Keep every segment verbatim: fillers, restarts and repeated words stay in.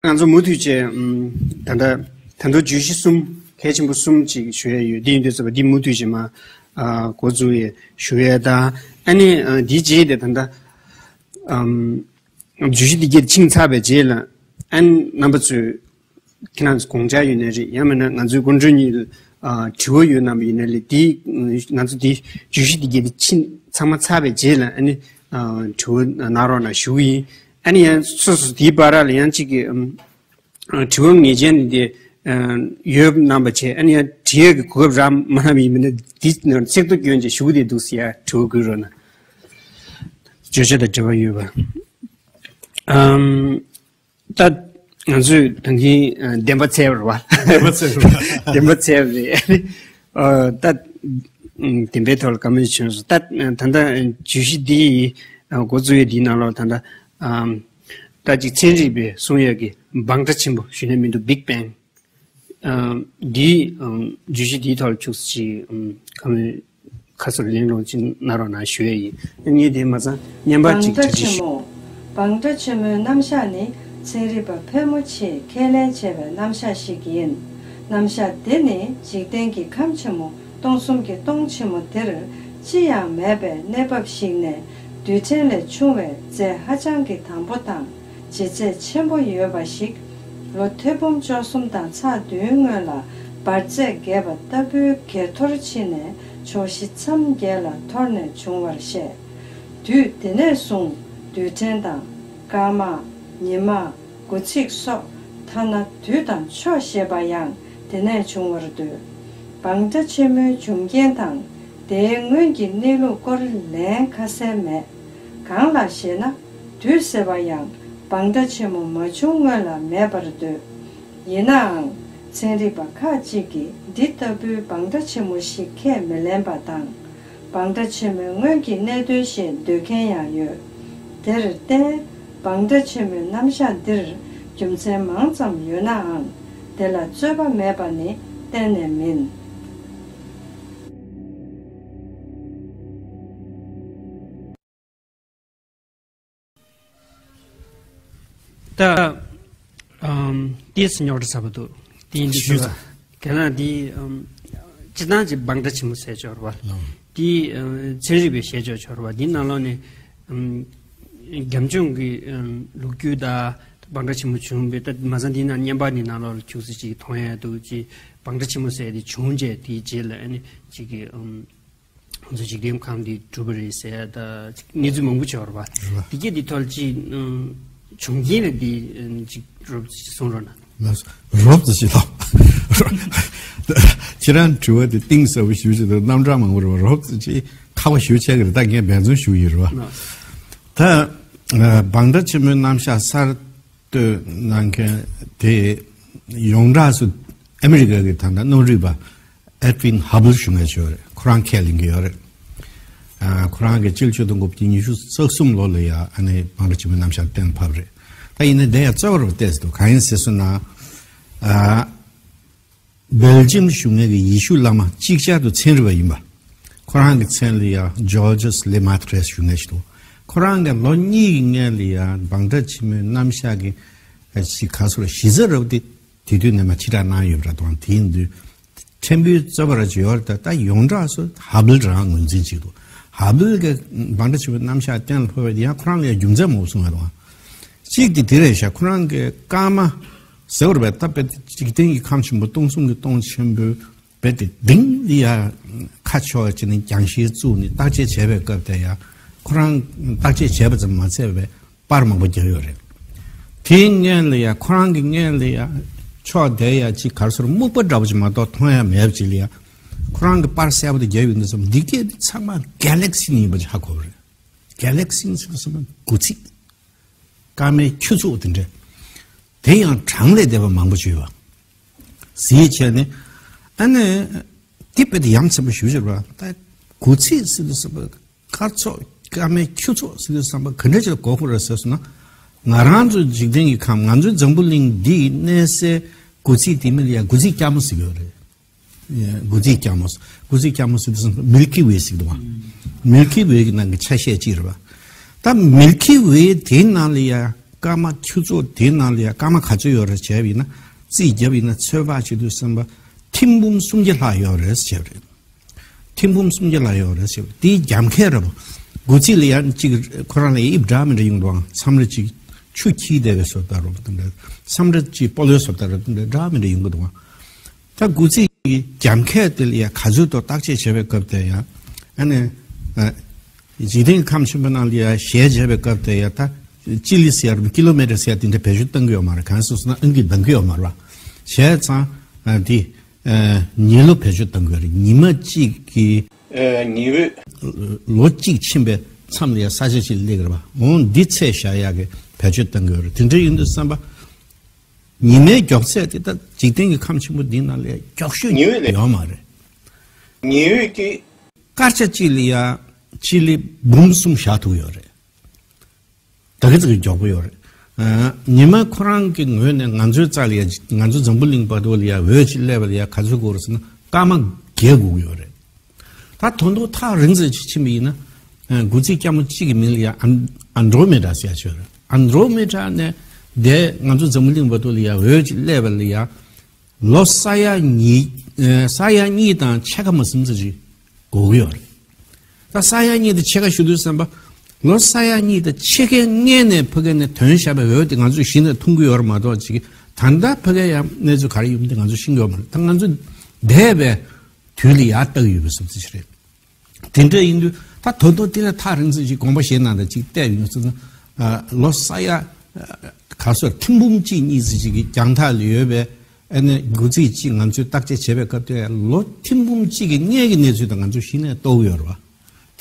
ང་ཚོ་མུ་མཐུད་བྱས་ཨམ། ད་ལྟ་ད་དུང་བརྗོད་གཞི་གསུམ་གལ་ཆེན་པོ་གསུམ་ཅིག་ཞུ་ཡ་ཡོད། འདི་ཡིན་དུས་ཙམ་པ་འདི་མུ་མཐུད་བྱས་མ་ཨ། འགོ་འཛུགས་ཡས་ཞུ་ཡས་དང་། ཨ་ནི་ཨ། འདིའི་རྗེས་དེ་ད་ལྟ་ཨམ། བརྗོད་གཞི་འདི་གྱད་ཕྱིན་ཚར་བའི་རྗེས་ལ་ཨ་ནི་རྣམ་པ་ཚོས་ཁྱེད་རང་ཚོ་དགོངས་འཆར་ཡོད་ན་རེད། ཡང་མིན་ན་ང་ཚོའི་སྐུ་མགྲོན་གཉིས་ལ་ཨ། དྲི་བ་ཡོད་གནང་བ་ཡིན་ན་ལས་འདི་ང་ཚོ་འདི་བརྗོད་གཞི་འདི་གྱད་ཕྱིན་ཚང་མ་ཚར་བའི་རྗེས་ལ་ཨ་ནི་ཨ། དྲི་བ་གནང་རོགས་གནང་ཞུ་གི་ཡིན། ཨ་ནི་ཡང་སོ་སོ་དེའི་བར་ལ་ཡང་གཅིག་གིས་ཨམ། དྲི་བ་ངེས་ཅན་དེ་ཡོད་གནང་བ་བྱས། ཨ་ནི་ཡང་དྲི་ཡས་ཀྱི་གོ་སྐབས་རག་མ་གནང་བ་ཡིན་ན་འདི་ཚིག་ཐོ་སྐྱོན་བྱས་ཞུ་གི་དེ་འདུག་ཟེར་ཡ་དྲི་བ་དགོས་རོགས་གནང་། བརྗོད་བྱ་དང་འབྲེལ་བ་ཡོད་པ། ཨམ། ད་ང་ཚོས་ད་གིན་བདེན་པ་བཙལ་བ་རེད་བ། བདེན་པ་བཙལ་བ་རེད། བདེན་པ་བཙལ་བ་རེད། ཨ། ད་བདེན་པའི་ཐོག་ལ་བཀའ་མོལ་བྱུང་སོང་། ད་ད་ལྟ་བརྗོད་གཞི་འདི་ཡི་འགོ་འཛུགས་ཡས་འདིའི་ནང་ལོགས་ད་ལྟ་ཨམ། ད་ཅིག་ཚན་རིག་པས་གསུང་ཡས་ཀྱི་འབིང་སྒྲ་ཆེན་པོ་ཞུ་ནས་མི་འདུག Big Bang། ཨམ། འདིའི་ཨམ། བརྗོད་གཞི་འདིའི་ཐོག་ལ་ཁྱུག་ཙམ་ཅིག་ཨམ། བཀའ་མོལ་ཁ་གསལ་གླེང་སློང་ཅིག་གནང་རོགས་གནང་ཞུ་ཡས་ཡིན། ཨ་ནི་དེ་མ་ཚད་བརྙན་པར་ཅིག་འབིང་སྒྲ་གྲ་སྒྲིག་ཆེན་ཞུ། མོ། འབིང་སྒྲ་ཆེན་མོའི་རྣམ་གཞག་ནི་ཚན་རིག་པ་ཕལ་མོ་ཆེས་ཁས་ལེན་བྱས་པའི་རྣམ་གཞག་ཞིག་ཡིན། རྣམ་གཞག་འདི་ནི་འཇིག་རྟེན་གྱི་ཁམས་ཆེན་མོ་སྟོང་གསུམ་གྱི་སྟོང་ཆེན་མོ་འདིར་ཅི་ཡང་མེད་པའི་གནས་བབ་ཞིག་ནས་རྡུལ་ཕྲན་ལས་ཆུང་བའི་རྫས་ཧ་ཅང་གི་དྭངས་པོ་དང་ལྗིད་ཚད་ཆེན་པོ་ཡོད་པ་ཞིག་ལོ་ཐེར་འབུམ་བཅུ་གསུམ་དང་ཚེག་བདུན་སྔོན་ལ་འབར་རྫས་རྒྱས་པ་ལྟ་བུའི་གྱེས་འཐོར་ཕྱིན་ནས་ཕྱོགས་བཞི་མཚམས་བརྒྱད་ལ་འཐོར་ནས་བྱུང་བར་བཤད། དུས་དེ་ནས་བཟུང་རྡུལ་ཕྲན་དང་། སྐར་མ། ཉི་མ། དགུ་ཚིགས་སོགས། ཐ་ན་དུས་དང་ཕྱོགས་ཞེས་པ་ཡང་དེ་ནས་བྱུང་བར་འདོད། འབིང་སྒྲ་ཆེན་མོའི་བྱུང་རྐྱེན་དང་དེའི་སྔོན་གྱི་གནས་ལུགས་སྐོར་ལན་ཁ་གསལ་མེད། གང་ལགས་ཞེ་ན། དུས་ཟེར་བ་ཡང་འབིང་སྒྲ་ཆེན་མོ་མ་བྱུང་སྔོན་ལ་མེད་པར་འདོད། ཡིན་ནའང་། ཚན་རིག་པ་ཁག་ཅིག་གིས་འདི་ལྟ་བུའི་འབིང་སྒྲ་ཆེན་མོ་ཞིག་ཁས་མི་ལེན་པ་དང་། འབིང་སྒྲ་ཆེན་མོའི་སྔོན་གྱི་གནད་དོན་ཞེས་འདོད་མཁན་ཡང་ཡོད། དེར་བརྟེན། འབིང་སྒྲ་ཆེན་མོའི་རྣམ་གཞག་འདིར་རྒྱུ་མཚན་མང་ཙམ་ཡོད་ནའང་། དེ་ལ་རྩོད་པ་མེད་པ་ནི་གཏན་ནས་མིན། ད། ཨམ། ཏིས་རྙོག་དྲ་ཚ་པོ་འདུག་དེ་ཡིན་དུས་ཞུས་ཙང་། དེ་ན་དེ་ཨམ། སྤྱིར་བཏང་གི་འབིང་སྒྲ་ཆེན་མོ་ཟེར་ཆོག་རེད་བ། ལགས། དེ་ཨམ། ཚན་རིག་པས་བཤད་ཆོག་ཆོག་རེད་བ། དེ་ནང་ལོགས་ནས་ཨམ། རྒྱབ་ལྗོངས་ཀྱི་ཨམ། ལོ་རྒྱུས་དང་འབིང་སྒྲ་ཆེན་མོ་བྱུང་བའི། ད་མ་ཚང་དེ་ན་བརྙན་པར་ནི་ནང་ལོགས་ལ་ཁྱུག་ཙམ་ཅིག་མཐོང་ཡ་འདུག་ཅིག་འབིང་སྒྲ་ཆེན་མོ་ཟེར་དེ་བྱུང་རྗེས་དེའི་རྗེས་ལ་ཨ་ནི་ཅིག་གི་ཨམ། ང་ཚོ་འཇིག་རྟེན་ཁམས་འདི་གྲུབ་པ་རེད་ཟེར་ཡ་ད་གནས་ཚུལ་མང་པོ་བྱུང་བ་རེད་བ། རེད་བ། དེ་གས་འདི་ཐོག་ཅིག་ཨ། བྱུང་རྐྱེན་ལ་འདི་ཨ། ཅིག་རོབ་ཅིག་གསུང་རོགས་གནང་། ལགས་སོ། རོབ་ཙམ་ཞིག་ལབ། ཁྱེད་རང་དྲི་བ་དེ་གཏིང་ཟབ་པོ་ཞེ་པོ་ཅིག་དང་རྣམ་གྲངས་མང་པོ་རེད་བ། རོབ་ཙམ་ཅིག་ཁག་པོ་ཞེ་པོ་ཆགས་ཀྱི་རེད། ད་ངས་འབད་བརྩོན་ཞུ་གི་ཡིན་རེད་བ། ལགས། ད་ཨ། འབིང་སྒྲ་ཆེན་མོའི་རྣམ་གཞག་གསར་གཏོད་གནང་མཁན་དེ་ཡོངས་གྲགས་སུ་ཨ་མི་རི་ཀ་གི་ད་ལྟ་གནམ་རིག་པ་ཨེ་ཌི་ཝིན་ཧ་བྷལ་ཞུ་མཁན་ཞིག་ཡོད་རེད། ཁོ་རང་ཁས་ལེན་གྱི་ཡོད་རེད། ཨ། ཁོ་རང་གིས་སྤྱི་ལོ་ཆིག་སྟོང་དགུ་བརྒྱ་ཉི་ཤུ་རྩ་གསུམ་ལོ་ལ་ཡ་ཨ་ནི་འབིང་སྒྲ་ཆེན་མོའི་རྣམ་གཞག་གཏན་ཕབ་རེད། ད་ཡིན་ན་དེ་ཡང་རྩ་བ་རུ་བལྟས་སུ་འདུག་གང་ཡིན་ཟེར་སོང་ན། ཨ། སྦེལ་ཇམ་གཞུང་ངོས་ཀྱི་ཡེ་ཤུ་བླ་མ་ཅིག་ཅར་དུ་ཚན་རིག་པ་ཡིན་པ། ཁོ་རང་གི་མཚན་ལ་ཡང་ཇོར་ཇིས་ལེ་མ་ཐི་རེས་ཞུ་མཁན་ཞིག་འདུག་ཁོ་རང་གིས་ལོ་གཉིས་ཀྱི་སྔོན་ལ་ཡང་འབིང་སྒྲ་ཆེན་མོའི་རྣམ་གཞག་གི་ཞིག་ག་ཚོད་ལ་གཞི་རྩ་རུ་དེ་དེ་དུས་ནས་མ་ཕྱི་དྲགས་གནང་ཡོད་པ་འདྲ་དང་། དེ་ཡིན་དུས་ཕྲན་བུའི་རྩོད་པ་ར་ཅིག་ཡོད་རེད། ད་ཡོངས་གྲགས་སུ་ཧ་བྷལ་རང་ངོས་འཛིན་བྱེད་འདུག་ཧ་བྷལ་གྱི་འབིང་སྒྲ་ཆེན་མོའི་རྣམ་གཞག་གཏན་ལ་ཕབ་པ་དེ་ཡང་ཁོ་རང་ལ་ཡང་རྒྱུ་མཚན་མང་པོ་གསུངས་ཡོད་དང་། གཅིག་དེ་དེ་རེད་ཤག་ཁོ་རང་གི་སྐར་མ་ཟེར་བ་རེད་པས། ད་དཔེ་འཇིག་རྟེན་གྱི་ཁམས་ཆེན་པོ་སྟོང་གསུམ་གྱི་སྟོང་ཆེན་པོའི་དཔེ་དེ་གཏིང་ལ་ཡ་ཁ་ཕྱོགས་བྱས་ནས་རྒྱང་ཤེལ་བཙུགས་ནས་བརྟག་དཔྱད་བྱས་པའི་སྐབས་དེ་ཡ་ཁོ་རང་བརྟག་དཔྱད་བྱས་པ་ཙམ་མ་ཚད་པའི་པར་མང་པོ་བརྒྱབ་ཡོད་རེད། དེའི་སྔོན་ལ་ཡ་ཁོ་རང་གི་སྔོན་ལ་ཡ་ཕྱོགས་དེ་ཡ་གཅིག་ག་རེ་ཟེར་སྨུག་པ་འདྲ་པོ་ཅིག་མ་གཏོགས་མཐོང་ཡ་མེད་པ་ཅིག་ལ་ཡ། ཁོ་རང་གི་པར་གསལ་པོ་དེ་བརྒྱབ་ཡོད་འདུག་བསམ། འདི་སྐད་དེ་ཚང་མ་གེ་ལེག་སི་ཡིན་པ་ཅིག་ཧ་གོ་བ་རེད། གེ་ལེག་སི་ཟེར་བ་ཚང་མ་དགུ་ཚིགས། སྐར་མའི་ཁྱུ་ཚོགས་དེ་འདྲ། དེ་ཡང་གྲངས་ལས་འདས་པ་མང་པོ་ཅིག་ཡོད་པ། གཟིགས་བྱས་ནས། ཨ་ནི། དེ་དཔེ་དེ་ཡ་མཚན་པོ་ཞེ་པོ་ཅིག་རེད་པ། ད་དགུ་ཚིགས་ཟེར་དུས་ཙམ་པ་སྐར་ཚོགས་སྐར་མའི་ཁྱུ་ཚོགས་ཟེར་དུས་ཙམ་པ་ག་འདྲ་ཅིག་ལ་གོ་དགོས་རེད་ཟེར་སོང་ན། ང་རང་ཚོ་འཇིག་རྟེན་གྱི་ཁམས། ང་ཚོའི་འཛམ་བུ་གླིང་འདིའི་གནས་སའི་དགུ་ཚིགས་དེ་མིན་ལ་ཡ་དགུ་ཚིགས་སྐྱ་མོ་ཟེར་གྱི་ཡོད་རེད། དགུ་ཚིགས་སྐྱ་མོ། དགུ་ཚིགས་སྐྱ་མོ་ཟེར་དུས་ཙམ་པ་མིལ་ཀི་ཝེ་ཟེར་གྱི་འདུག་བ། མིལ་ཀི་ཝེ་གི་ནང་གི་ཆ་ཤས་གཅིག་རེད་པ། ད་མིལ་ཀི་ཝེ་དེའི་ནང་ལ་ཡ་ སྐར་མ་ཁྱུ་ཚོགས་དེའི་ནང་ལ་ཡང་སྐར་མ་ག་ཚོད་ཡོད་རེད་བྱས་པ་ཡིན་ན། རྩིས་བརྒྱབ་ཡིན་ན་ཚོད་དཔག་བྱེད་དུས་ཙམ་པ་ཐེར་འབུམ་སུམ་བརྒྱ་ལྷག་ཡོད་རེད་བྱས་པ་རེད། ཐེར་འབུམ་སུམ་བརྒྱ་ལྷག་ཡོད་རེད་བྱས་པ་དེའི་རྒྱབ་འཁལ་རེད་པ། དགུ་རྩིས་ལ་ཡང་གཅིག་ཁོ་རང་ལ་ཡང་དབྱིབས་འདྲ་མི་འདྲ་ཡོང་འདུག་ཨང་། མཚམས་རེ་གཅིག་ཆུ་འཁྱིལ་བསྡད་པའི་བཟོ་ལྟ་རོ་དེ་འདྲ། མཚམས་རེ་གཅིག་སྤོ་ལོའི་བཟོ་ལྟ་རོ་དེ་འདྲ་འདྲ་མི་འདྲ་ཡོང་གི་འདུག་ཨང་། ད་དགུ་རྩིས་ཀྱི་རྒྱབ་འཁལ་དེ་ལ་ཡང་ག་ཚོད་དུ་བརྟག་དཔྱད་བྱས་པའི་སྐབས་དེ་ཡང་། ཨ་ནི། ཨ། འཇིག་རྟེན་ཁམས་ཆེན་པོ་ནང་ལ་ཡང་ཞལ་བྱས་པའི་སྐབས་དེ་ཡང་ད། ཅི་ལི་ཟེར་ཡ་རུ་ཀི་ལོ་མི་ཊར་ཟེར་ཡ་དེ་འདྲ་བེད་སྤྱོད་གཏང་གི་ཡོད་མ་རེད། གང་ཟེར་སོང་ན་ཨང་ཀི་འདང་གི་ཡོད་མ་རེད་བ། བྱས་ཙང་། ཨ། དེ། ཨ། ཉི་ལོ་བེད་སྤྱོད་གཏང་གི་ཡོད་རེད། ཉི་མ་གཅིག་གི། ཨ། ཉི་འོད། ལོ་གཅིག་ཕྱིན་པའི་མཚམས་ལ་ཡང་ས་ཆ་ཅིག་སླེབས་ཀྱི་རེད་བ། འོང་འདི་ཚད་བཞག་ཡག་གི་བེད་སྤྱོད་གཏང་གི་ཡོད་རེད། དེ་འདྲ་ཡིན་དུས་ཙམ་པ། ཉི་མའི་མགྱོགས་ཚད་དེ་ད་འཇིག་རྟེན་གྱི་ཁམས་ཆེན་པོ་འདི་ནང་ལ་མགྱོགས་ཤོས་ཉི་འོད་ལས་ཡོད་མ་རེད། ཉི་འོད་ཀྱི་སྐར་ཆ་གཅིག་ལ་ཡ་སྤྱི་ལེ་འབུམ་གསུམ་བཞག་ཐུབ་ཡོད་རེད། ད་ག་ཙམ་གྱི་མགྱོགས་པོ་ཡོད་རེད། ཨ། ཉི་མ་ཁོ་རང་གི་ངོས་ནས་ང་ཚོའི་རྩ་ལ་ཡ་ང་ཚོ་འཛམ་བུ་གླིང་བར་དུ་ལ་ཡ་འོད་ཅིག་སླེབས་པ་ལ་ཡ་ག་ཚོད་འགོར་ཟེར་ན་སྐར་མ་བརྒྱད་འགོར་གྱི་ཡོད་རེད། ད་དོན་དུ་ཐག་རིང་ཙམ་ཅིག་ཕྱིན་པ་ཡིན་ན། ཨ། དགུ་རྩིས་སྐྱ་མོ་གཅིག་གི་མིང་ལ་ཡ་ཨན་ཨན་ཌྲོ་མེ་ཌ་ཟེར་ཡ་ཅིག་ཡོད་རེད། ཨན་ཌྲོ་མེ་ཌ་ནས་དེ་ང་ཚོ་འཛམ་བུ་གླིང་བར་དུ་ལ་ཡ་འོད་ཅིག་སླེབས་པ་ལ་ཡ་ལོ་ས་ཡ་གཉིས། ཨ། ས་ཡ་གཉིས་དང་ཕྱེད་ཀ་མ་ཟིན་ཙམ་ཅིག་འགོར་གྱི་ཡོད་རེད། ད་ས་ཡ་གཉིས་དང་ཕྱེད་ཀ་ཞུ་དུས་ཙམ་པ། ལོ་ས་ཡ་གཉིས་དང་ཕྱེད་ཀའི་སྔོན་ནས་ཕ་གི་ནས་ཐོན་བཞག་པའི་འོད་དེ་ང་ཚོས་གཞི་ནས་མཐོང་གི་ཡོད་རེད་མ་གཏོགས་ཅིག་ད་ལྟ་ཕ་གི་ཡང་གནས་ཚུལ་ག་རེ་ཡོད་མིན་དེ་ང་ཚོས་ཤེས་ཀྱི་ཡོད་མ་རེད། ད་ང་ཚོ་འདས་པའི་དུས་ལ་ཡར་ལྟ་གི་ཡོད་པའི་བཟོ་འདྲ་ཅིག་རེད། དེ་འདྲ་ཡིན་དུས་ད་དོ་དོ་དེ་ལ་ཐག་རིང་ཙམ་ཅིག་དགོངས་པ་བཞེས་གནང་དང་ཅིག་བལྟས་ཡོང་ཙང་། ཨ། ལོ་ས་ཡ། ཨ། ག་སོ་ཐེར་འབུམ་གཅིག་གཉིས་ཙམ་ཅིག་གི་རྒྱང་ཐག་ལ་ཡོད་པའི། ཨ་ནི་དགུ་རྩིས་གཅིག་ང་ཚོས་བརྟག་དཔྱད་བྱས་པའི་སྐབས་དེ་ལོ་ཐེར་འབུམ་གཅིག་གི་སྔོན་གྱི་གནས་ཚུལ་དང་ང་ཚོས་གཞི་ནས་རྟོགས་ཡོད་རེད་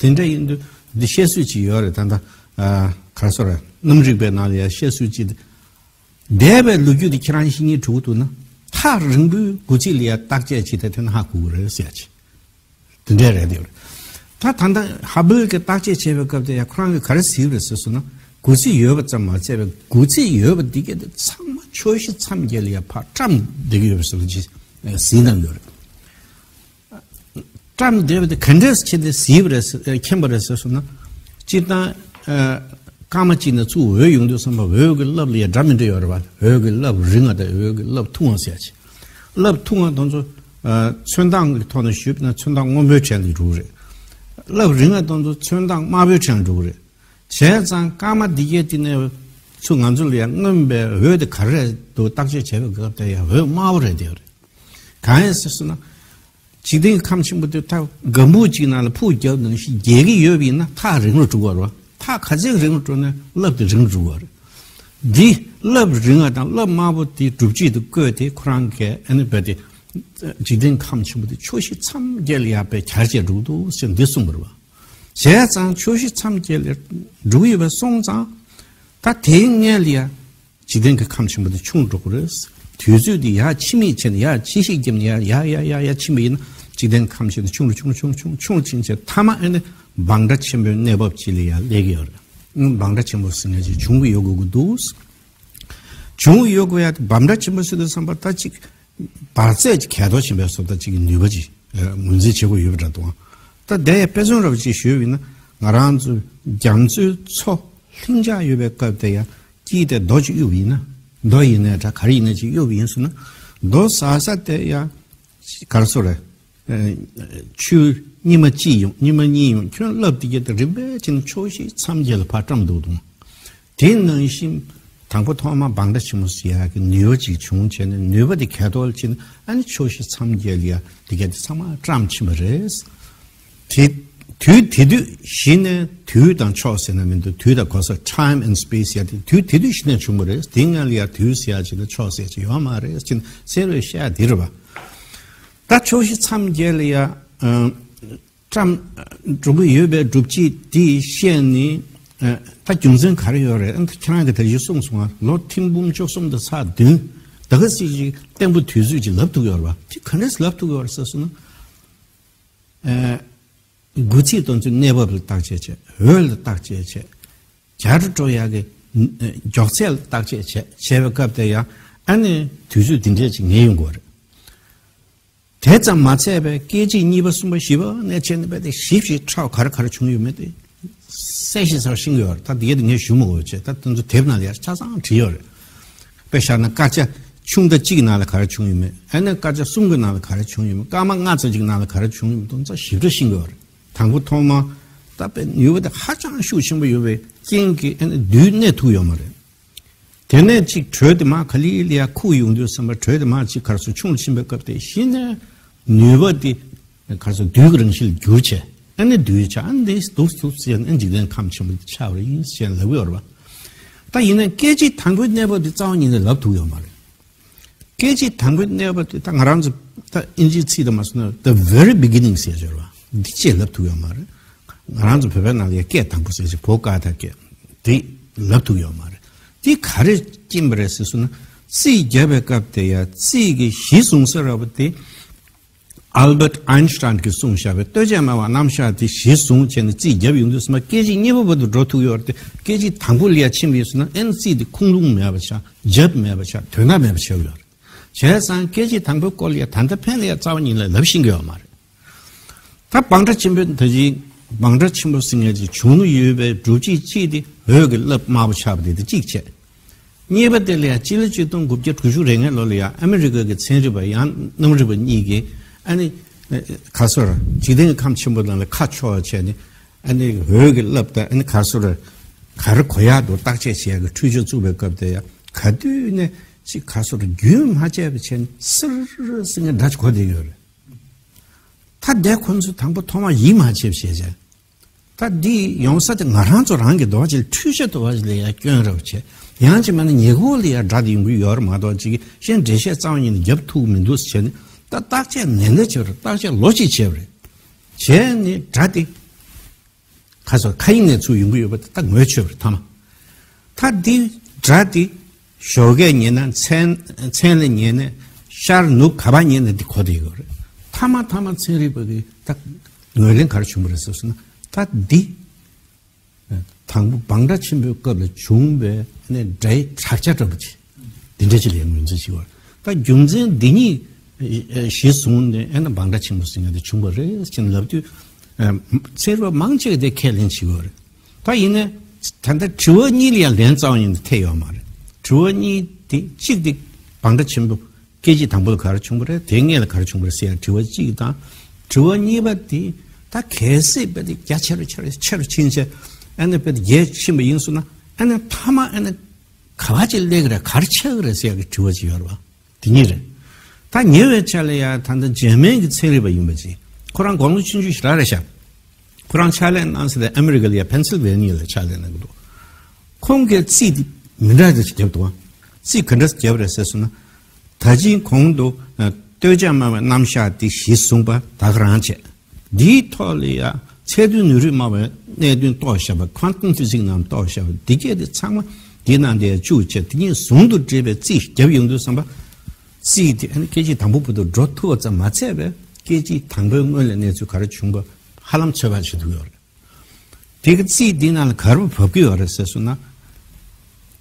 བ། དེ་འདྲ་ཡིན་དུས་འདི་བཤད་སྲོལ་ཅིག་ཡོད་རེད། ད་ལྟ། ཨ། ག་སོ་རེད། གནམ་རིག་པའི་ནང་ལ་ཡང་བཤད་སྲོལ་ཅིག་འདས་པའི་ལོ་རྒྱུས་དེ་ཁྱེད་རང་ཤེས་ཀྱི་འདུག་ན། ཐག་རིང་པོའི་དགུ་རྩིས་ལ་ཡ་བརྟག་དཔྱད་བྱེད་དེ་དེ་ན་ཧ་གོ་གི་རེད་ཟེར་ཡ་ཅིག་དེ་འདྲ་རེད་དེ། ད་ད་ལྟ་ཧ་བལ་གྱིས་བརྟག་དཔྱད་བྱས་པའི་སྐབས་དེ་ཡ་ཁོ་རང་གིས་ག་རེ་གཟིགས་པ་རེད་ཟེར་སོང་ན། དགུ་རྩིས་ཡོད་པ་ཙམ་མ་ཟད་པའི་དགུ་རྩིས་ཡོད་པ་འདི་གས་དེ་ཚང་མ་ཕྱོགས་བཞི་མཚམས་བརྒྱད་ལ་ཡ་ཕར་བཀྲམ་བསྡད་ཀྱི་ཡོད་པ་བཟོ་འདྲ་ཅིག་གཟིགས་གནང་ཡོད་རེད། བཀྲམ་བསྡད་པ་དེ་ག་འདྲས་བྱས་ཏེ་གཟིགས་པ་རེད་ཟེར། མཁྱེན་པ་རེད་ཟེར་སོང་ན། སྤྱིར་བཏང་། ཨ། སྐར་མ་གཅིག་ནས་ཚུར་འོད་ཡོང་དུས་ཙམ་པ་འོད་ཀྱི་རླབས་ལ་ཡ་འདྲ་མི་འདྲ་ཡོད་རེད་བ། འོད་ཀྱི་རླབས་རིང་བ་དང་འོད་ཀྱི་རླབས་ཐུང་བ་ཟེར་ཡ་ཅིག་རླབས་ཐུང་བ་དེ་ཚོ། ཨ། ཚོན་མདངས་ཀྱི་ཐོག་ནས་ཞུས་པ་ན་ཚོན་མདངས་སྔོན་པོའི་གྲས་ལ་འགྲོ་གི་རེད། རླབས་རིང་བ་དེ་ཚོ་ཚོན་མདངས་དམར་པོའི་གྲས་ལ་འགྲོ་གི་རེད། བྱས་ཙང་སྐར་མ་འདི་གས་དེ་ནས་ཚུར་ང་ཚོ་ལ་ཡ་མངོན་པའི་འོད་དེ་ག་རེ་རེད་འདུག་བརྟག་དཔྱད་བྱས་པའི་སྐབས་དེ་ཡ་འོད་དམར་པོ་རེད་བསྡད་ཡོད་རེད། གང་ཡིན་ཟེར་སོང་ན། འཇིག་རྟེན་གྱི་ཁམས་ཆེན་པོ་དེ་ཐག་སྒམ་པོ་གཅིག་ནང་ལ་ཕུག་བརྒྱབ་ནང་བཞིན་རྒྱས་ཀྱི་ཡོད་པ་ཡིན་ན་ཐག་རིང་རུ་འགྲོ་གི་རེད་བ། ཐག་ག་ཚད་རིང་རུ་འགྲོ་ན་རླབས་དེ་རིང་རུ་འགྲོ་གི་རེད། འདི་རླབས་རིང་བ་དང་རླབས་དམར་པོ་དེ་སྒྲུབ་བྱེད་དུ་བཀོད་དེ་ཁོ་རང་གིས་ཨ་ནི་རྦད་དེ་འཇིག་རྟེན་ཁམས་ཆེན་པོ་དེ་ཕྱོགས་བཞི་མཚམས་བརྒྱད་ལ་ཡར་རྦད་གྱར་བྱས་འགྲོ་གི་འདུག་ཟེར་འདི་གསུངས་པ་རེད་བ། བྱས་ཙང་ཕྱོགས་བཞི་མཚམས་བརྒྱད་ལ་འགྲོ་གི་ཡོད་པ་སོང་ཙང་། ད་དེའི་སྔོན་ལ་ཡ། འཇིག་རྟེན་གྱི་ཁམས་ཆེན་པོ་དེ་ཆུང་འགྲོ་གི་རེད། དུས་ཚོད་དེ་ཡར་ཕྱི་མིག་བྱས་ནས་ཡར་ཕྱི་ཤིག་བརྒྱབ་ནས་ཡར་ཡར་ཡར་ཡར་ཡར་ཕྱིན་པ་ཡིན་ན་འཇིག་རྟེན་ཁམས་ཆེན་པོ་དེ་ཆུང་རུ་ཆུང་རུ་ཆུང་རུ་ཆུང་རུ་ཆུང་རུ་ཕྱིན་བྱས་མཐའ་མ་ཨེ་ནི་བང་སྒྲ་ཆེན་པོའི་གནས་བབ་ཅིག་ལ་ཡར་སླེབས་ཀྱི་ཡོད་རེད། ཨང་། བང་སྒྲ་ཆེན་པོ་ཟེར་མཁན་ཅིག་བྱུང་གི་ཡོད་དགོས་ཀྱི་འདུག་བྱུང་གི་ཡོད་དགོས་ཡ་དེ་བང་སྒྲ་ཆེན་པོ་ཟེར་དུས་ཙམ་པ་ད་ཅིག་འབར་རྫས་ཀྱི་གས་གཏོར་ཆེན་པོའི་བཟོ་ལྟ་ཅིག་གི་ནུས་པ་ཅིག་ངོས་འཛིན་བྱེད་དགོས་ཡོད་པ་འདྲ་འདུག་ད་དེ་ཡ་དཔེ་མཚོན་ར་བ་ཅིག་ཞུས་པ་ཡིན་ན། ང་རང་ཚོ་རྒྱ་མཚོའི་མཚོ་ལྷིང་འཇགས་ཡོད་པའི་སྐབས་དེ་ཡ། དཀྱིལ་དེ་རྡོ་ཅིག་གཡུགས་པ་ཡིན་ན། རྡོ་ཡིན་ནའི་འདྲ་ག་རེ་ཡིན་ནའི་ཅིག་གཡུགས་པ་ཡིན་ཟེར་ན། རྡོ་ཟ་ས་དེ་ཡ། ག་རེ་ཟེར་རེད། ཨ། ཆུ་སྙེ་མ་གཅིག་ཡོང་སྙེ་མ་གཉིས་ཡོང་ཁྱོན་རླབས་དེ་གས་དེ་རིམ་པས་བྱས་ནས་ཕྱོགས་བཞི་མཚམས་བརྒྱད་ལ་ཕར་བཀྲམ་འདུག་དང་། དེ་ནང་བཞིན་དང་པོ་ཐོག་མ་བང་སྒྲ་ཆེན་མོ་ཟེར་ཡག་གི་ནུས་པ་ཅིག་བྱུང་བྱས་ནས་ནུས་པ་དེ་གས་གཏོར་བྱས་ནས་ཨ་ནི་ཕྱོགས་བཞི་མཚམས་བརྒྱད་ལ་ཡ་དེ་གས་དེ་ཚང་མ་བཀྲམ་ཕྱིན་པ་རེད། དེ་དུས་དེ་དུས་གཞི་ནས་དུས་དང་ཕྱོགས་ཟེར་ན་མི་འདུག་དུས་དང་གོ་ས་time and space ཡ་དེ་དུས་དེ་དུས་གཞི་ནས་བྱུང་བ་རེད། དེ་སྔ་ལ་ཡ་དུས་ཟེར་ཡ་ཅིག་དང་ཕྱོགས་ཟེར་ཡ་ཅིག་ཡོད་མ་རེད་ཅེས་གསལ་བོ་བཤད་དེ་རེད་པ། ད་ཕྱོགས་བཞི་མཚམས་བརྒྱད་ལ་ཡ། ཨ། བཀྲམ་འགྲོ་གི་ཡོད་པའི་སྒྲུབ་བྱེད་དེ་བཤད་ནས། ཨ། ད་རྒྱུ་མཚན་ག་རེ་ཡོད་རེད། ཨ། ད་ཁྱེད་རང་གིས་ད་གཞི་གསུངས་སོང་ང་། ལོ་ཐེར་འབུམ་བཅུ་གསུམ་དང་ཚེག་བདུན། ད་ག་ཟེ་ཅིག་བརྟན་པོ་དུས་ཚོད་ཅིག་ལབ་ཐུབ་ཡོད་རེད་པ། དེ་ག་འདྲས་ལབ་ཐུབ་ཡོད་རེད་ཟེར་སོང་ན། ཨ། དགུ་རྩིས་དེ་ཚོའི་གནས་བབ་ལ་བརྟག་དཔྱད་བྱས། འོད་ལ་བརྟག་དཔྱད་བྱས། རྒྱ་རུ་འགྲོ་ཡག་གི་མགྱོགས་ཚད་ལ་བརྟག་དཔྱད་བྱས་བྱས་པའི་སྐབས་དེ་ཡང་ཨ་ནི་དུས་ཚོད་འདི་འདྲས་ཅིག་ངེས་ཡོང་དགོས་རེད། དེ་ཙམ་མ་ཚད་པའི་སྐད་ཅིག་གཉིས་པ་གསུམ་པ་བཞི་པ་ནས་བྱས་ནས་རྦད་དེ་ཞིབ་ཞིབ་ཁྲ་བ་ག་རེ་ག་རེ་བྱུང་ཡོད་མེད་དེ་ གསལ་ཞིང་གསལ་བ་ཤེས་ཀྱི་ཡོད་རེད། ད་དེ་ག་དེ་ངས་ཞུ་མི་དགོས་བྱས། ད་དེ་ཚོ་དེབ་ནང་ལ་ཡར་ཆ་ཚང་བྲིས་ཡོད་རེད། དཔེ་བཞག་ན་སྐར་ཆ་ཆུང་མཐའ་གཅིག་གི་ནང་ལ་ག་རེ་བྱུང་ཡོད་མེད། ཨ་ནི་སྐར་ཆ་གསུམ་གྱི་ནང་ལ་ག་རེ་བྱུང་ཡོད་མེད། སྐར་མ་ལྔ་ཙམ་ཅིག་ནང་ལ་ག་རེ་བྱུང་ཡོད་མེད། དེ་ཚོ་ཞིབ་ཕྲ་ཤེས་ཀྱི་ཡོད་རེད། དང་པོ་ཐོག་མ་ད་དཔེ་ནུས་པ་དེ་ཧ་ཅང་ཤུགས་ཆེན་པོ་ཡོད་པའི་རྐྱེན་གྱིས་ཨ་ནི་བསྡུས་གནས་ཐུབ་ཡོད་མ་རེད། དེ་ནས་ཅིག་དྲོད་དེ་མར་ག་ལེར་ལེར་ཁུག་ཡོང་དུས་ཙམ་པ། དྲོད་དེ་མར་ཅིག་ག་རེ་ཟེར། ཆུང་ལ་ཕྱིན་པའི་སྐབས་དེ་གཞི་ནས་ནུས་པ་དེ་ག་རེ་ཟེར། རྡུལ་གྱི་རང་བཞིན་ལ་འགྱུར་བྱས། ཨ་ནི་རྡུལ་ཆགས། ཨ་ནི་དེ་སྡུག་སྡུག་ཟེར་ནས་འཇིག་རྟེན་ཁམས་ཆེན་པོ་དེ་ཆགས་པ་ཡིན་ཟེར་ལབ་ཡོད་རེད་པ། ད་ཡིན་ན་སྐད་ཅིག་དང་པོའི་གནས་བབ་དེ་རྩ་བ་ཉིད་ནས་ལབ་ཐུབ་ཡོད་མ་རེད། སྐད་ཅིག་དང་པོའི་གནས་བབ་དེ་ད་ང་རང་ཚོ་ད་ཨིན་ཇིའི་ཚིག་དང་མ་སོང་ན། the very beginning ཟེར་ཡོད་རེད་པ། འདི་ཅེས་ལབ་ཐུབ་ཡོད་མ་རེད། ང་རང་ཚོ་བོད་པའི་ནང་ལ་ཡ་སྐད་དང་པོ་ཟེར་ཅིག་བོ་ཀ་ད་སྐད་དེ་ལབ་ཐུབ་ཡོད་མ་རེད། དེ་ག་རེ་རྐྱེན་པ་རེད་ཟེར་སོང་ན། རྩིས་བརྒྱབ་པའི་སྐབས་དེ་ཡ་རྩིས་ཀྱི་གཞི་བཟུང་ས་ར་བ་དེ་ཨལ་བྷར་ཊི་ཨའིན་སི་ཊའིན་གྱིས་གསུངས་བཞག་པའི་ལྟོས་བཅས་སྨྲ་བའི་རྣམ་གཞག་དེ་གཞི་བཟུང་བྱས་ནས་རྩིས་བརྒྱབ་ཡོང་དུས་ཙམ་པ་སྐད་ཅིག་གཉིས་པ་བར་དུ་འགྲོ་ཐུབ་ཡོད་རེད་དེ། སྐད་ཅིག་དང་པོ་ལ་ཡ་ཕྱིན་པ་ཡིན་སོང་ན། ཨ་ནི་རྩིས་དེ་ཁུངས་ལུང་མེད་པ་ཆགས། རྒྱབ་མེད་པ་ཆགས། དོན་དག་མེད་པ་ཆགས་ཡོད་རེད། བྱས་ཙང་སྐད་ཅིག་དང་པོའི་སྐོར་ལ་ཡ་ད་ལྟ་ཕན་ལ་ཡ་རྩ་བ་ཉིད་ནས་ལབ་ཤེས་ཀྱི་ཡོད་མ་རེད། ད་བང་སྒྲ་ཆེན་པོ་ད་ཅིག་བང་སྒྲ་ཆེན་པོ་ཟེར་མཁན་ཅིག་བྱུང་ཡོད་པའི་སྒྲུབ་བྱེད་གཅིག་དེ་འོད་ཀྱི་རླབས་དམར་པོ་ཆགས་པ་དེ་དེ་གཅིག་བྱས། གཉིས་པ་དེ་ལ་ཡང་སྤྱི་ལོ་ཆིག་སྟོང་དགུ་བརྒྱ་དྲུག་ཅུ་རེ་ལྔའི་ལོ་ལ་ཡང་ཨ་མི་རི་ཀ་གི་ཚན་རིག་པ་ཡང་གནམ་རིག་པ་གཉིས་ཀྱིས་ཨ་ནི་ག་རེ་ཟེར། འཇིག་རྟེན་གྱི་ཁམས་ཆེན་པོ་ནང་ལ་ཁ་ཕྱོགས་བྱས་ནས། ཨ་ནི་འོད་ཀྱི་རླབས་དང་། ཨ་ནི་ག་རེ་ཟེར། ག་རེ་གོ་ཡག་འདུག་བརྟག་དཔྱད་བྱེད་ཡག་གི་འཕྲུལ་ཆས་བཙུགས་པའི་སྐབས་དེ་ཡང་ག་དུས་ནས་ཅིག་ག་རེ་ཟེར། རྒྱུན་མ་ཆད་པ་བྱས་ནས་སིར་སིར་ངས་སྒྲ་ཅིག་གོ་བསྡད་ཡོད་རེད། ད་དེ་ཁོ་ཚོས་དང་པོ་ཐོག་མར་ཡིད་མ་ཆེས་བྱས་བྱས། ད་འདི་ཡོང་ས་དེ་ང་རང་ཚོ་རང་གི་འདོད་པ་ཅིག་ལ། འཕྲུལ་ཆས་འདོད་པ་ཅིག་ལ་ཡ་སྐྱོན་རེད་བྱས། ཡང་ཅིག་མིན་ན་ཉེ་འཁོར་ལ་ཡ་སྒྲ་དེ་ཡོང་གི་ཡོད་རེད་མ་གཏོགས། ཅིག་གཞན་འགྲེལ་བཤད་རྩ་བ་ཉིད་ནས་རྒྱབ་ཐུབ་མི་འདུག་ཟེར་བྱས་ནས། ད་བརྟག་དཔྱད་ནན་ཏན་བྱས་པ་རེད། བརྟག་དཔྱད་ལོ་གཅིག་བྱས་པ་རེད། བྱས་ནས་སྒྲ་དེ་ག་རེ་ཟེར། མཁའ་དབྱིངས་ནས་ཚུར་ཡོང་གི་ཡོད་པ་དེ་ད་ངོས་ཆོད་པ་རེད། མཐའ་མ། ད་འདི་སྒྲ་འདི་ཞོགས་ཀས་ཉན་ན་མཚན་མཚན་ལ་ཉན་ན་ཤར་ནུབ་ག་པར་ཉན་ན་འདི་གོ་བསྡད་ཡོད་རེད། མཐའ་མ་མཐའ་མ་ཚན་རིག་པ་གིས་ད་ངོས་ལེན་ག་རེ་བྱུང་བ་རེད་ཟེར་སོང་ན། ད་འདི་དང་པོ་བང་སྒྲ་ཆེན་པོའི་སྐབས་ལ་བྱུང་བའི་ནས་སྒྲའི་དྲག་ཆ་འདྲ་པོ་ཅིག་འདི་འདྲ་ཅིག་ལ་ངོས་འཛིན་བྱེད་པ་རེད། ད་རྒྱུ་མཚན་འདི་གཉིས་གཞི་བཟུང་ནས་ཨ་ནི་བང་སྒྲ་ཆེན་པོ་ཟེར་མཁན་དེ་བྱུང་བ་རེད་ཅེས་ལབ་དུས། ཚན་རིག་པ་མང་ཆེ་གིས་དེ་ཁས་ལེན་བྱེད་ཀྱི་ཡོད་རེད། ད་ཡིན་ནའི་ད་ལྟ་དྲི་བ་གཉིས་ལ་ཡང་ལན་རྩ་བ་ཉིད་ནས་ཐེབས་ཡོད་མ་རེད། དྲི་བ་གཉིས་དེ། གཅིག་དེ་བང་སྒྲ་ཆེན་པོ་སྐད་ཅིག་དང་པོ་ལ་ག་རེ་བྱུང་བ་རེད། དེའི་སྔོན་ལ་ག་རེ་བྱུང་བ་རེད་ཟེར་ཡ་དྲི་བ་གཅིག་དང་། དྲི་བ་གཉིས་པ་དེ་ད་གལ་སྲིད་དཔེ་དེ་རྒྱ་ཆེ་རུ་ཆེ་རུ་ཆེ་རུ་ཕྱིན་བྱས། ཨ་ནི་དཔེ་དེ་རྒྱས་ཕྱིན་པ་ཡིན་སོང་ན། ཨ་ནི་མཐའ་མ་ཨ་ནི་ག་པར་ཅིག་སླེབས་ཀྱི་རེད། ག་རེ་ཆགས་ཀྱི་རེད་ཟེར་ཡ་གི་དྲི་བ་ཅིག་ཡོད་རེད་པ། དེ་གཉིས་རེད། ད་ཉེ་བའི་ཆར་ལ་ཡ་ད་ལྟ་འཇར་མན་གྱི་ཚན་རིག་པ་ཡིན་པ་ཅིག་ཁོ་རང་དགུང་ལོ་ཆུང་ཆུང་ཞེ་དྲག་རེད་ཤག་ཁོ་རང་ཕྱག་ལས་གནང་ས་དེ་ཨ་མི་རི་ཀ་ལ་ཡ་ཕེན་སིལ་ཝེ་ནི་ཡ་ལ་ཕྱག་ལས་གནང་གི་འདུག་ཁོང་གིས་རྩིས་དེ་མི་འདྲ་འདྲ་ཞིག་བརྒྱབ་འདུག་རྩིས་ག་འདྲ་ཞིག་བརྒྱབ་རེད་ཟེར་སོང་ན། ད་ཅིང་གོང་དུ་ལྟོས་བཅས་སྨྲ་བའི་རྣམ་གཞག་དེ་གཞི་བཟུང་བ་ད་ག་རང་བྱས། འདིའི་ཐོག་ལ་ཡ་ཚད་མཐོའི་ནུས་རིག་སྨྲ་བའི་གནད་དོན་རྟོགས་བཞག་པ། ཁོན་ཊམ་ཕི་ཟིག་ནང་རྟོགས་བཞག་པ། འདི་སྐད་དེ་ཚང་མ་འདིའི་ནང་དེ་བཅུག་བྱས། དེ་གཉིས་ཟུང་དུ་འབྲེལ་བའི་རྩིས་བརྒྱབ་ཡོང་དུས་ཙམ་པ། རྩིས་དེ་ཨ་ནི་སྐད་ཅིག་དང་པོ་བར་དུ་འགྲོ་ཐུབ་པ་ཙམ་མ་ཚད་པའི། སྐད་ཅིག་དང་པོའི་སྔོན་ལ་གནས་ཚུལ་ག་རེ་བྱུང་བ་ཧ་ལམ་ཚོད་དཔག་བྱེད་ཐུབ་ཡོད་རེད། དེ་གི་རྩིས་འདི་ནང་ལ་ག་རེ་བབས་ཀྱི་ཡོད་རེད་ཟེར་སོང་ན།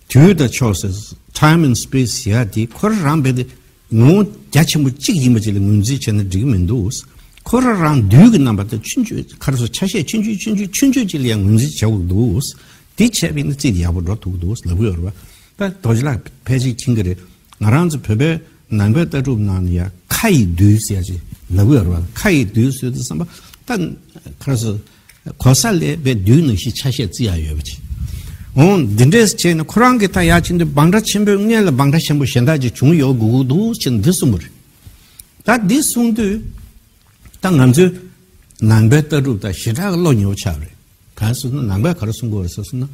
དུས་དང་ཕྱོགས་ཟེར། time and space ཟེར་ཡ་དེ་ཁོ་རང་རང་རྦད་དེ་ངོ་བོ་རྒྱ་ཆེན་པོ་གཅིག་ཡིན་པ་ཅིག་ལ་ངོས་འཛིན་བྱས་ན་འགྲིག་གི་མི་འདུག་ཁོ་རང་རང་རྡུལ་གྱི་རྣམ་པ་དང་ཆུང་ཆུང་། ག་རེ་ཟེར། ཆ་ཤས་ཆུང་ཆུང་ཆུང་ཆུང་ཆུང་ཆུང་ཅིག་ལ་ཡང་ངོས་འཛིན་བྱེད་དགོས་འདུག་དེ་བྱས་པ་ཡིན་ན་རྩིས་དེ་ཡག་པོ་འགྲོ་ཐུབ་ཀྱི་འདུག་ལབ་ཀྱི་ཡོད་རེད་པ། ད་རྡོ་རྗེ་ལགས་ཕལ་ཆེར་མཁྱེན་གྱི་རེད། ང་རང་ཚོ་བོད་པའི་ནང་པའི་ལྟ་གྲུབ་ནང་ལ་ཡང་ཁ་ཡི་རྡུལ་ཟེར་ཅིག་ལབ་ཀྱི་ཡོད་རེད་པ། ཁ་ཡི་རྡུལ་ཟེར་དུས་ཙམ་པ་ད་ག་རེ་ཟེར། གོ་ས་ལས་པའི་རྡུལ་ནང་བཞིན་ཆ་ཤས་བརྩི་ཡག་ཡོད་པ་ཅིག་འོང་། འདི་འདྲས་བྱས་ནས་ཁོ་རང་གིས་ད་ཡ་ཕྱིན་དུས་བང་སྒྲ་ཆེན་པོའི་སྔོན་ལ་བང་སྒྲ་ཞན་པོ་གཞན་དག་ཅིག་བྱུང་ཡོད་དགོས་ཀྱི་འདུག་ཅེས་འདི་གསུངས་པ་རེད། ད་འདི་གསུངས་དུས་ད་ང་ཚོའི་ནང་པའི་ལྟ་གྲུབ་དང་ཞེ་དྲག་གི་བློ་ཉེ་བོ་ཆགས་པ་རེད། གང་ཟེར་ན་ནང་པས་ག་རེ་གསུང་གི་ཡོད་རེད་ཟེར་སོང་ན།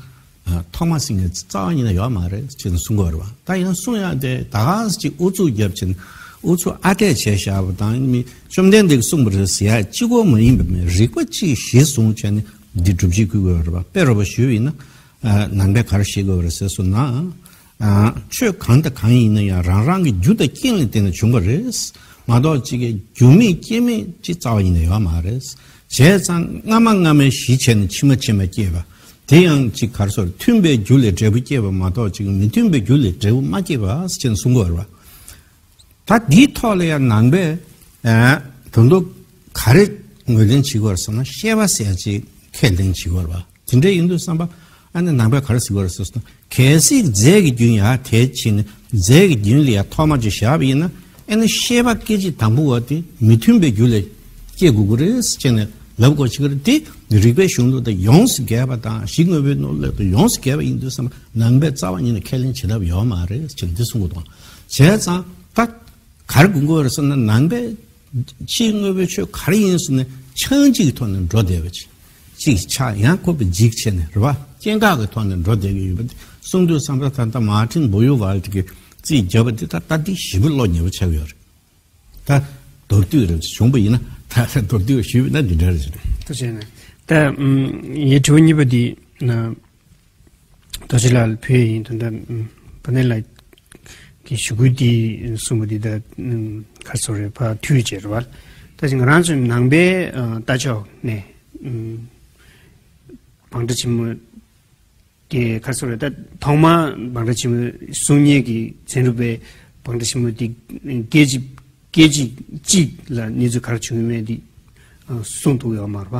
ཨ། ཐོག་མ་ཟེར་མཁན་རྩ་བ་ཉིད་ནས་ཡོད་མ་རེད་ཅེས་གསུང་གི་ཡོད་རེད་པ། ད་ཡང་གསུང་ཡག་དེ་ད་ག་ཟེ་ཅིག་ཨུ་ཚུགས་བརྒྱབ་བྱས་ནས་ཨུ་ཚུགས་ཨ་འཐས་བྱས་བཞག་པ་དང་། མི་བཅོམ་ལྡན་འདས་ཀྱིས་གསུངས་པ་རེད་ཟེར་ཡག་གཅིག་པོ་མ་ཡིན་པ། མི་རིགས་པ་གཅིག་གཞི་བཟུང་བྱས་ནས་འདི་སྒྲུབ་བྱེད་དགོས་ཀྱི་ཡོད་རེད་པ། དཔེ་རོ་པ་ཞུས་པ་ཡིན་ན། ཨ། ནང་པས་ག་རེ་བཤད་ཀྱི་ཡོད་རེད་ཟེར་སོང་ན། ཨ། ཆོས་གང་དང་གང་ཡིན་ན་ཡང་རང་རང་གི་རྒྱུ་དང་རྐྱེན་ལ་བརྟེན་ནས་བྱུང་བ་རེད་མ་གཏོགས། གཅིག་གི་རྒྱུ་མེད་རྐྱེན་མེད་ཅིག་རྩ་བ་ཉིད་ནས་ཡོད་མ་རེད། བྱས་ཙང་སྔ་མ་སྔ་མའི་གཞི་བྱས་ནས་ཕྱི་མ་ཕྱི་མ་སྐྱེས་པ། དེ་ཡང་གཅིག་ག་རེ་ཟེར། མཐུན་པའི་རྒྱུ་ལས་འབྲས་བུ་སྐྱེས་པ་མ་གཏོགས། གཅིག་མི་མཐུན་པའི་རྒྱུ་ལས་འབྲས་བུ་མ་སྐྱེས་པ་ཅེས་གསུང་གི་ཡོད་རེད་པ། ད་འདིའི་ཐོག་ལ་ཡང་ནང་པས། ཨ། ད་དུང་ག་རེ་ངོས་ལེན་བྱེད་ཀྱི་ཡོད་རེད་ཟེར་ན། ཤེས་པ་ཟེར་ཡག་ཅིག་ཁས་ལེན་བྱེད་ཀྱི་ཡོད་རེད་པ། དེ་འདྲ་ཡིན་དུས་བསམ་པ། ཨ་ནི་ནང་པས་ག་རེ་ཟེར་གྱི་ཡོད་རེད་ཟེར་སོང་ན། གལ་སྲིད་རྫས་ཀྱི་རྒྱུན་ཡར་དེད་ཕྱིན་ནས་རྫས་ཀྱི་རྒྱུན་ལ་ཡར་ཐོག་མ་ཅིག་བཞག་པ་ཡིན་ན། ཨ་ནི་ཤེས་པ་སྐད་ཅིག་དང་པོ་བ་དེ་མི་མཐུན་པའི་རྒྱུ་ལ་སྐྱེ་དགོས་ཀྱི་རེད་ཟེར་ནས་ལབ་དགོས་བྱེད་ཀྱི་རེད་དེ། རིགས་པའི་གཞུང་ལུགས་དང་ཡོངས་སུ་འགལ་བ་དང་གཞི་དངོས་པོའི་གནས་ལུགས་དང་ཡོངས་སུ་འགལ་བ་ཡིན་དུས་བསམ་པ་ནང་པས་རྩ་བ་ཉིད་ནས་ཁས་ལེན་བྱེད་ཐབས་ཡོད་མ་རེད་ཟེར་ནས་འདི་གསུང་གི་འདུག་བྱས་ཙང་ད་ག་རེ་དགོངས་ཀྱི་ཡོད་རེད་ཟེར་ན། ནང་པའི་ཕྱི་དངོས་པོའི་ཆོས་ག་རེ་ཡིན་ཟེར་ན་ཆགས་འཇིག་གི་ཐོག་ནས་འགྲོ་བསྡད་པ་ཅིག་ཅིག་ཆགས། ཡང་ཁོ་གི་འཇིག་བྱས་ནས་རེད་བ། སྐྱེ་འགག་གི་ཐོག་ནས་འགྲོ་བསྡད་ཀྱི་ཡོད་པ་དེ་གསུང་དུས་བསམ་པ། ད་ལྟ་མར་ཊིན་བོ་ཡུ་ཝལ་ཊི་གིས་རྩིས་བརྒྱབ་པ་དེ་ད་ལྟ་དེ་ཞེ་པོ་བློ་ཉེ་བོ་ཆགས་ཀྱི་ཡོད་རེད། ད་མདོར་བསྡུས་རེད། བྱུང་བ་ཡིན་ན། ད་མདོར་བསྡུས་ཞུས་པ་ན་འདི་འདྲ་རེད། ཐུགས་རྗེ་ཆེ། ད་ངའི་དྲི་བ་གཉིས་པ་འདི་ན། རྡོ་རྗེ་ལགས་ལ་ཕུལ་ཡ་ཡིན། ད་ལྟ་ཨུམ། བ་ནེ་ལགས་ཀྱི་ཞུ་སྐུལ་འདི་གསུངས་པ་འདི་ད་ཨུམ། ག་རེ་ཟེར་རེད། ཕར་མཐུད་བྱས་རེད་བ། ད་ཅི་ང་རང་ཚོའི་ནང་པའི་ཨ། ལྟ་ཕྱོགས་ནས་ཨུམ། བང་སྒྲ་ཆེན་མོ་དེ་ག་རེ་ཟེར་རེད། ད་ཐོག་མར་བང་སྒྲ་ཆེན་མོ་གསུང་མཁན་གྱི་ཚན་རིག་པས་བང་སྒྲ་ཆེན་མོ་དེ་སྐད་ཅིག་སྐད་ཅིག་གཅིག་ལ་གནས་ཚུལ་ག་རེ་བྱུང་ཡོད་མེད་འདི་ཨ། གསུངས་འདུག་ཡོད་མ་རེད་པ།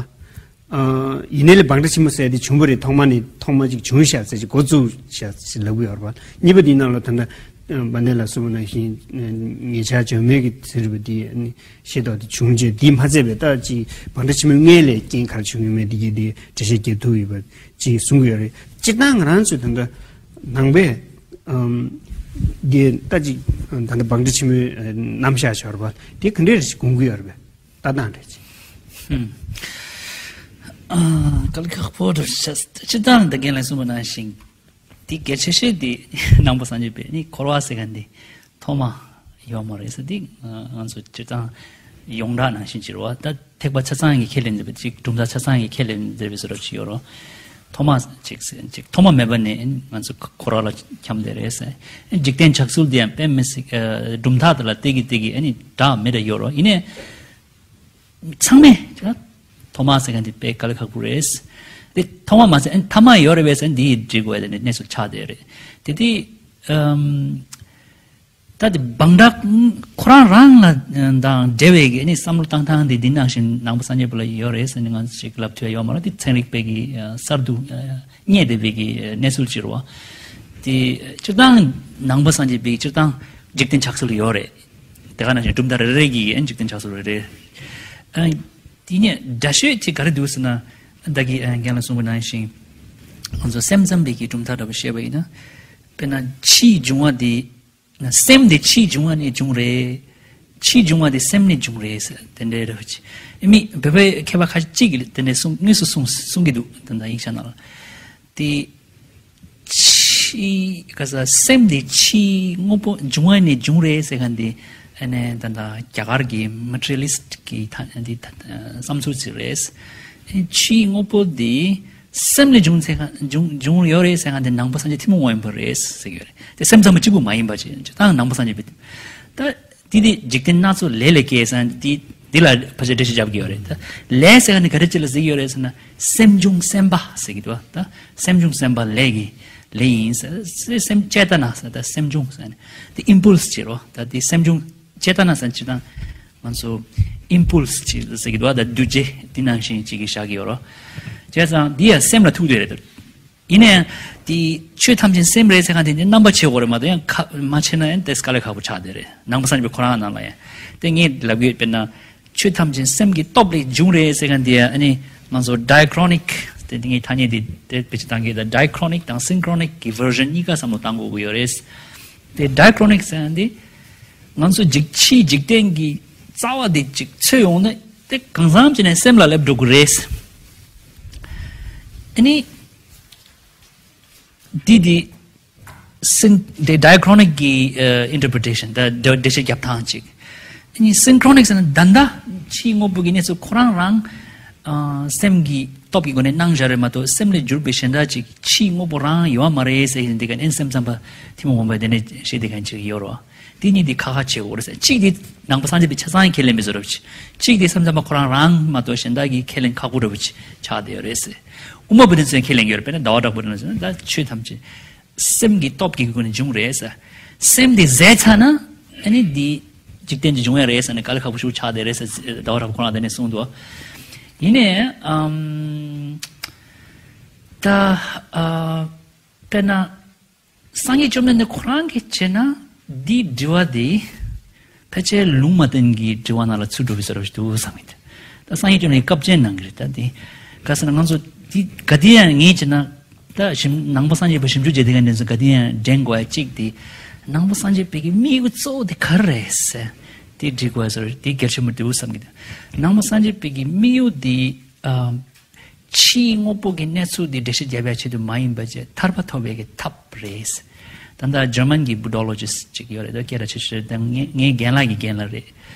ཨ། ཡིན་ནའི་ལས་བང་སྒྲ་ཆེན་མོ་ཟེར་དེ་བྱུང་བ་རེད། ཐོག་མ་ནས་ཐོག་མ་ཅིག་བྱུང་ཤག་ཟེར་ཅིག་འགོ་བཙུགས་ཤག་ཟེར་ལབ་ཀྱི་ཡོད་རེད་པ། གཉིས་པ་དེའི་ནང་ལ་ད་ལྟ་ཨ། བ་ནེ་ལགས་གསུངས་པ་ནང་བཞིན་ཨ། ཉེ་ཆར་འཇར་མན་གྱི་ཚན་རིག་པ་དེ་ཨ་ནི་ཤེས་རྟོགས་དེ་བྱུང་རྗེས་དེ་མ་ཚད་པའི་ད་ཅིག་བང་སྒྲ་ཆེན་མོའི་སྔོན་ལ་རྐྱེན་ག་རེ་བྱུང་ཡོད་མེད་དེ་གྱི་དེ་འགྲེལ་བཤད་རྒྱག་ཐུབ་ཡོད་པ་ཅིག་གསུང་གི་ཡོད་རེད། སྤྱིར་བཏང་ང་རང་ཚོའི་ད་ལྟ་ནང་པའི་ཨམ། དེ་ལྟ་ཅིག་ད་ལྟ་བང་སྒྲ་ཆེན་མོའི་རྣམ་གཞག་ཆགས་པ་དེ་ག་འདྲས་རེད་ཅེས་དགོངས་ཀྱི་ཡོད་རེད་པས། ལྟ་སྟངས་རེད་ཅེས། ཨ། དཀའ་ལས་ཁག་པོ་འདྲ་ཞིག་སྤྱིར་བཏང་ད་རྒན་ལགས་གསུངས་པ་ནང་བཞིན་དེ་གལ་ཆེ་ཤོས་དེ་ནང་པ་སངས་རྒྱས་པའི་ནི་འཁོར་བ་ཟེར་མཁན་དེ་ཐོག་མ་ཡོད་མ་རེད་ཟེར། དེ་ང་ཚོ་སྤྱིར་བཏང་ཡོངས་གྲགས་ནང་བཞིན་ཅིག་རེད་བ། ད་ཐེག་པ་ཆ་ཚང་གིས་ཁས་ལེན་མཛད་པའི་ཅིག་གྲུབ་མཐའ་ཆ་ཚང་གིས་ཁས་ལེན་མཛད་པའི་བཟོ་འདྲ་ཅིག་ཡོད་རེད། ཐོག་མ་ཅིག་ཟེར་ཅིག་ཐོག་མ་མེད་པ་ནས་ང་ཚོ་འཁོར་བ་ལ་འཁྱམས་བསྡད་རེད་ཟེར། འཇིག་རྟེན་ཆགས་ཚུལ་དེ་ཡང་དཔེ་མི་སྲིད་ཨ། གྲུབ་མཐའ་དེ་ལ་བལྟས་ཀྱི་བལྟས་ཀྱི་ཨ་ནི་འདྲ་མི་འདྲ་ཡོད་རེད། ཡིན་ནའི་ཚང་མས་ཐོག་མ་ཟེར་མཁན་དེ་དཔེ་དཀའ་ལས་ཁག་པོ་རེད། དེ་ཐོག་མ་མ་ཟེར་ཨ་ནི་ཐ་མ་ཡོད་རེད་པས་ཟེར་ན་འདི་ཡིས་འགྲིག་དགོས་ཡ་དེ་ནི་གནས་ཚུལ་ཆགས་བསྡད་རེད། དེ་དེ་ཨམ། ད་དེ་བང་སྒྲ་ཁོ་རང་རང་ལ་དང་འབྲེལ་བའི་གི་ནི་བསམ་བློ་བཏང་སྟངས་དེ་འདི་ནང་བཞིན་ནང་པ་སངས་རྒྱས་པ་ལ་ཡོད་རེད་ཟེར་ནས་ང་ཚོ་ཞིག་ལབ་ཐུབ་ཡ་ཡོད་མ་རེད། དེ་ཚན་རིག་པའི་གི་གསར་དུ་རྙེད་བསྡད་པའི་གི་གནས་ཚུལ་ཅིག་རེད་བ། དེ་སྤྱིར་བཏང་ནང་པ་སངས་རྒྱས་པའི་སྤྱིར་བཏང་འཇིག་རྟེན་ཆགས་ཚུལ་ཡོད་རེད། དེ་ག་ནང་བཞིན་གྲུབ་མཐའ་རེ་རེ་གི་འཇིག་རྟེན་ཆགས་ཚུལ་རེ་རེ། དེ་ནས་འདྲ་ཤོས་ཅིག་ག་རེ་འདུག་ཟེར་ན། ད་གི་རྒན་ལགས་གསུངས་པ་ནང་བཞིན་ང་ཚོ་སེམས་ཙམ་པའི་གི་གྲུབ་མཐའ་འདྲ་པོ་བཤད་པ་ཡིན་ན། དཔེར་ན་ཕྱིའི་འབྱུང་བ་དེ། སེམས་དེ་ཕྱིའི་འབྱུང་བ་ནས་བྱུང་རེད། ཕྱིའི་འབྱུང་བ་དེ་སེམས་ནས་བྱུང་རེད་ཟེར་དེ་འདྲའི་རེ་བ་ཅིག་མི་བོད་པའི་མཁས་པ་ཁ་ཅིག་གིས་དེ་འདྲའི་གསུང་དངོས་སུ་གསུང་གསུང་གི་འདུག་ད་ལྟ་ཡིག་ཆ་ནང་ལ། དེ་ཕྱི་ག་ས་སེམས་དེ་ཕྱིའི་དངོས་པོ་འབྱུང་བ་ནས་བྱུང་རེད་ཟེར་མཁན་དེ་ཨ་ནི་ད་ལྟ་རྒྱ་གར་གྱི་མ་ཊི་རི་ཡ་ལི་སི་ཊི་གི་ད་འདི་ད་བསམ་ཚུལ་ཅིག་རེད། ཕྱིའི་དངོས་པོ་དེ། སེམས་ལས་བྱུང་ཚེ་ག་བྱུང་བྱུང་ཡོད་རེད་ཟེར་མཁན་དེ་ནང་པ་སངས་རྒྱས་ཐུན་མོང་མ་ཡིན་པ་རེད་ཟེར་གྱི་ཡོད་རེད། དེ་སེམས་ཙམ་པ་གཅིག་པུ་མ་ཡིན་པ་ཅིག་ད་ནང་པ་སངས་རྒྱས་པའི་ད་དེ་དེ་འཇིག་རྟེན་སྣ་ཚོགས་ལས་ལས་སྐྱེས་ཟེར་དེ་དེ་ལ་ཕལ་ཆེར་འགྲེལ་བཤད་རྒྱབ་ཀྱི་ཡོད་རེད། ད་ལས་ཟེར་མཁན་དེ་ག་རེ་ཅིག་ལ་ཟེར་གྱི་ཡོད་རེད་ཟེར་ན་སེམས་བྱུང་སེམས་པ་ཟེར་གྱི་འདུག་ད་སེམས་བྱུང་སེམས་པ་ལས་ཀྱི་ལས་ཡིན་ཟེར། སེམས་ཅེ་ཏ་ན་ཟེར་ད་སེམས་བྱུང་ཟེར་ནས་དེ་ཨིམ་པུལ་སི་ཅེས་རོ། ད་དེ་སེམས་བྱུང་ཅེ་ཏ་ན་ཟེར་ཅི་དང་ང་ཚོ་ཨིམ་པུལ་སི་ཅེས་ཟེར་གྱི་འདུག་ད་འདུ་བྱེད་དེ་ནང་བཞིན་ཅིག་གི་བཞག་གི་ཡོད་རོ། བྱས་ཙང་འདི་ཡང་སེམས་ལ་ཐུག་བསྡད་རེད། ཡིན་ནའང་དེ་ཆོས་ཐམས་ཅད་སེམས་རེད་ཟེར་མཁན་དེ་ནི་རྣམ་པ་ཕྱེ་དགོས་རེད་མ་གཏོགས་ཡང་ཁ་མ་ཕྱེ་ན་ཡང་དེ་དཀའ་ལས་ཁག་པོ་ཆགས་བསྡད་རེད། ནང་པ་སངས་རྒྱས་པའི་ཁོ་རང་ནང་ལ་ཡང་དེ་ངས་ལབ་ཡོད། དཔེར་ན་ཆོས་ཐམས་ཅད་སེམས་ཀྱི་སྟོབས་ལས་བྱུང་རེད་ཟེར་མཁན་དེ་ཨ་ནི་ང་ཚོ་ཌའི་ཁྲོ་ནིག་དེ་ངས་ཐ་སྙད་དེ་དེ་བེད་སྤྱོད་བཏང་གི་ད་ཌའི་ཁྲོ་ནིག་དང་སིན་ཁྲོ་ནིག་གི་བར་ཞན་གཉིས་ཀ་བསམ་བློ་བཏང་དགོས་ཀྱི་ཡོད་རེད། དེ་ཌའི་ཁྲོ་ནིག་ཟེར་མཁན་དེ་ང་ཚོ་འཇིག་ཕྱིའི་འཇིག་རྟེན་གྱི་རྩ་བ་དེ་ཅིག་འཚོལ་ཡོང་ན་དེ་གང་འཚམ་ཅིག་ནས་སེམས་ལ་སླེབས་འགྲོ་གི་རེད། ཨ་ནི། འདི་དེ་སིན་དེ་ཌའི་ཁྲོ་ནིག་གི་ཨ་ཨིན་ཊར་པི་རི་ཊེ་ཤན་ད་འགྲེལ་བཤད་རྒྱབ་སྟངས་ཅིག་ཨ་ནི་སིན་ཁྲོ་ནིག་ཟེར་ན་ད་ལྟ་ཕྱིའི་དངོས་པོ་གི་གནས་ཚུལ་ཁོ་རང་རང་ཨ་སེམས་ཀྱི་སྟོབས་ཀྱི་སྒོ་ནས་སྣང་བཞག་རེད་མ་གཏོགས་སེམས་ལས་གྱུར་པའི་གཞན་དག་ཅིག་ཕྱིའི་དངོས་པོ་རང་ཡོད་མ་རེད་ཟེར་བཞིན་འདི་ག་ནས་སེམས་ཙམ་པ་ཐུན་མོང་མ་ཡིན་པ་དེ་ནས་བཤད་བསྡད་མཁན་ཅིག་ཡོད་རེད། དེ་གཉིས་དེ་ཁ་ཁ་བྱེད་དགོས་རེད་ཟེར། གཅིག་དེ་ནང་པ་སངས་རྒྱས་པའི་ཆ་ཚང་ཡིས་ཁས་ལེན་པའི་བཟོ་འདྲ་ཅིག་གཅིག་དེ་སེམས་ཙམ་པ་ཁོ་རང་རང་མ་གཏོགས་གཞན་དག་གིས་ཁས་ལེན་ཁག་པོ་འདྲ་པོ་ཅིག་ཆགས་བསྡད་ཡོད་རེད་ཟེར། དབུ་མ་པ་དེ་ཚོས་ཁས་ལེན་གྱི་ཡོད་རེད། དཔེར་ན་ཟླ་བ་གྲགས་པ་དེ་ཚོས་ད་ཆོས་ཐམས་ཅད་སེམས་ཀྱི་སྟོབས་ཀྱི་སྒོ་ནས་བྱུང་རེད་ཟེར། སེམས་དེ་ཟད་ཚར་ན་ཨ་ནི་འདི་འཇིག་རྟེན་གྱི་འབྱུང་བ་རེད་ཟེར་ནས་དཀའ་ལས་ཁག་པོ་ཞིག་ཆགས་བསྡད་རེད་ཟེར། ཟླ་བ་གྲགས་པ་ཁོ་རང་དེ་ནས་གསུངས་འདུག་ཡིན་ནའི་ཨམ། ད་ཨ་དཔེར་ན་སངས་རྒྱས་བཅོམ་ལྡན་འདས་ཁོ་རང་གིས་བྱས་ན་འདིའི་དྲི་བ་འདི་ཕལ་ཆེར་ལུང་མ་བསྟན་གྱི་དྲི་བ་ནང་ལ་ཚུད་འགྲོ་བའི་བཟོ་འདྲ་ཞིག་འདུག་བསམ་གྱི་འདུག་ད་སངས་རྒྱས་བཅོམ་ལྡན་འདས་བཀའ་བཅག་གནང་གི་རེད། ད་འདི་ག་ཟེར་ན་ང་ཚོ་འདི་ག་དུས་ཡང་ངས་བྱས་ན་ད་ཞིབ་ནང་པ་སངས་རྒྱས་པ་ཞིབ་འཇུག་བྱེད་བསྡད་མཁན་དེ་ཚོ་ག་དུས་ཡང་དྲན་དགོས་ཡ་གཅིག་དེ། ནང་པ་སངས་རྒྱས་པའི་གི་དམིགས་ཡུལ་གཙོ་བོ་དེ་ག་རེ་རེད་ཟེར་དེ་འདྲི་དགོས་ཡ་བཟོ་འདྲ་དེ་གལ་ཆེན་པོ་འདུག་བསམ་གྱི་འདུག་ནང་པ་སངས་རྒྱས་པའི་གི་དམིགས་ཡུལ་དེ་ཨ། ཕྱིའི་དངོས་པོ་གི་གནས་ཚུལ་འདི་འགྲེལ་བཤད་རྒྱབ་ཡ་ཆེད་དུ་མ་ཡིན་པ་བྱས་ཐར་པ་ཐོབ་པའི་གི་ཐབས་རེད། ད་ལྟ་ཇར་མན་གྱི་བུ་ཌོ་ལོ་ཇི་སི་ཅིག་ཡོད་རེད་དོ། སྐད་གྲགས་ཆེ་ཤོས་དང་ངའི་ངའི་རྒན་ལགས་ཀྱི་རྒན་ལགས་རེད།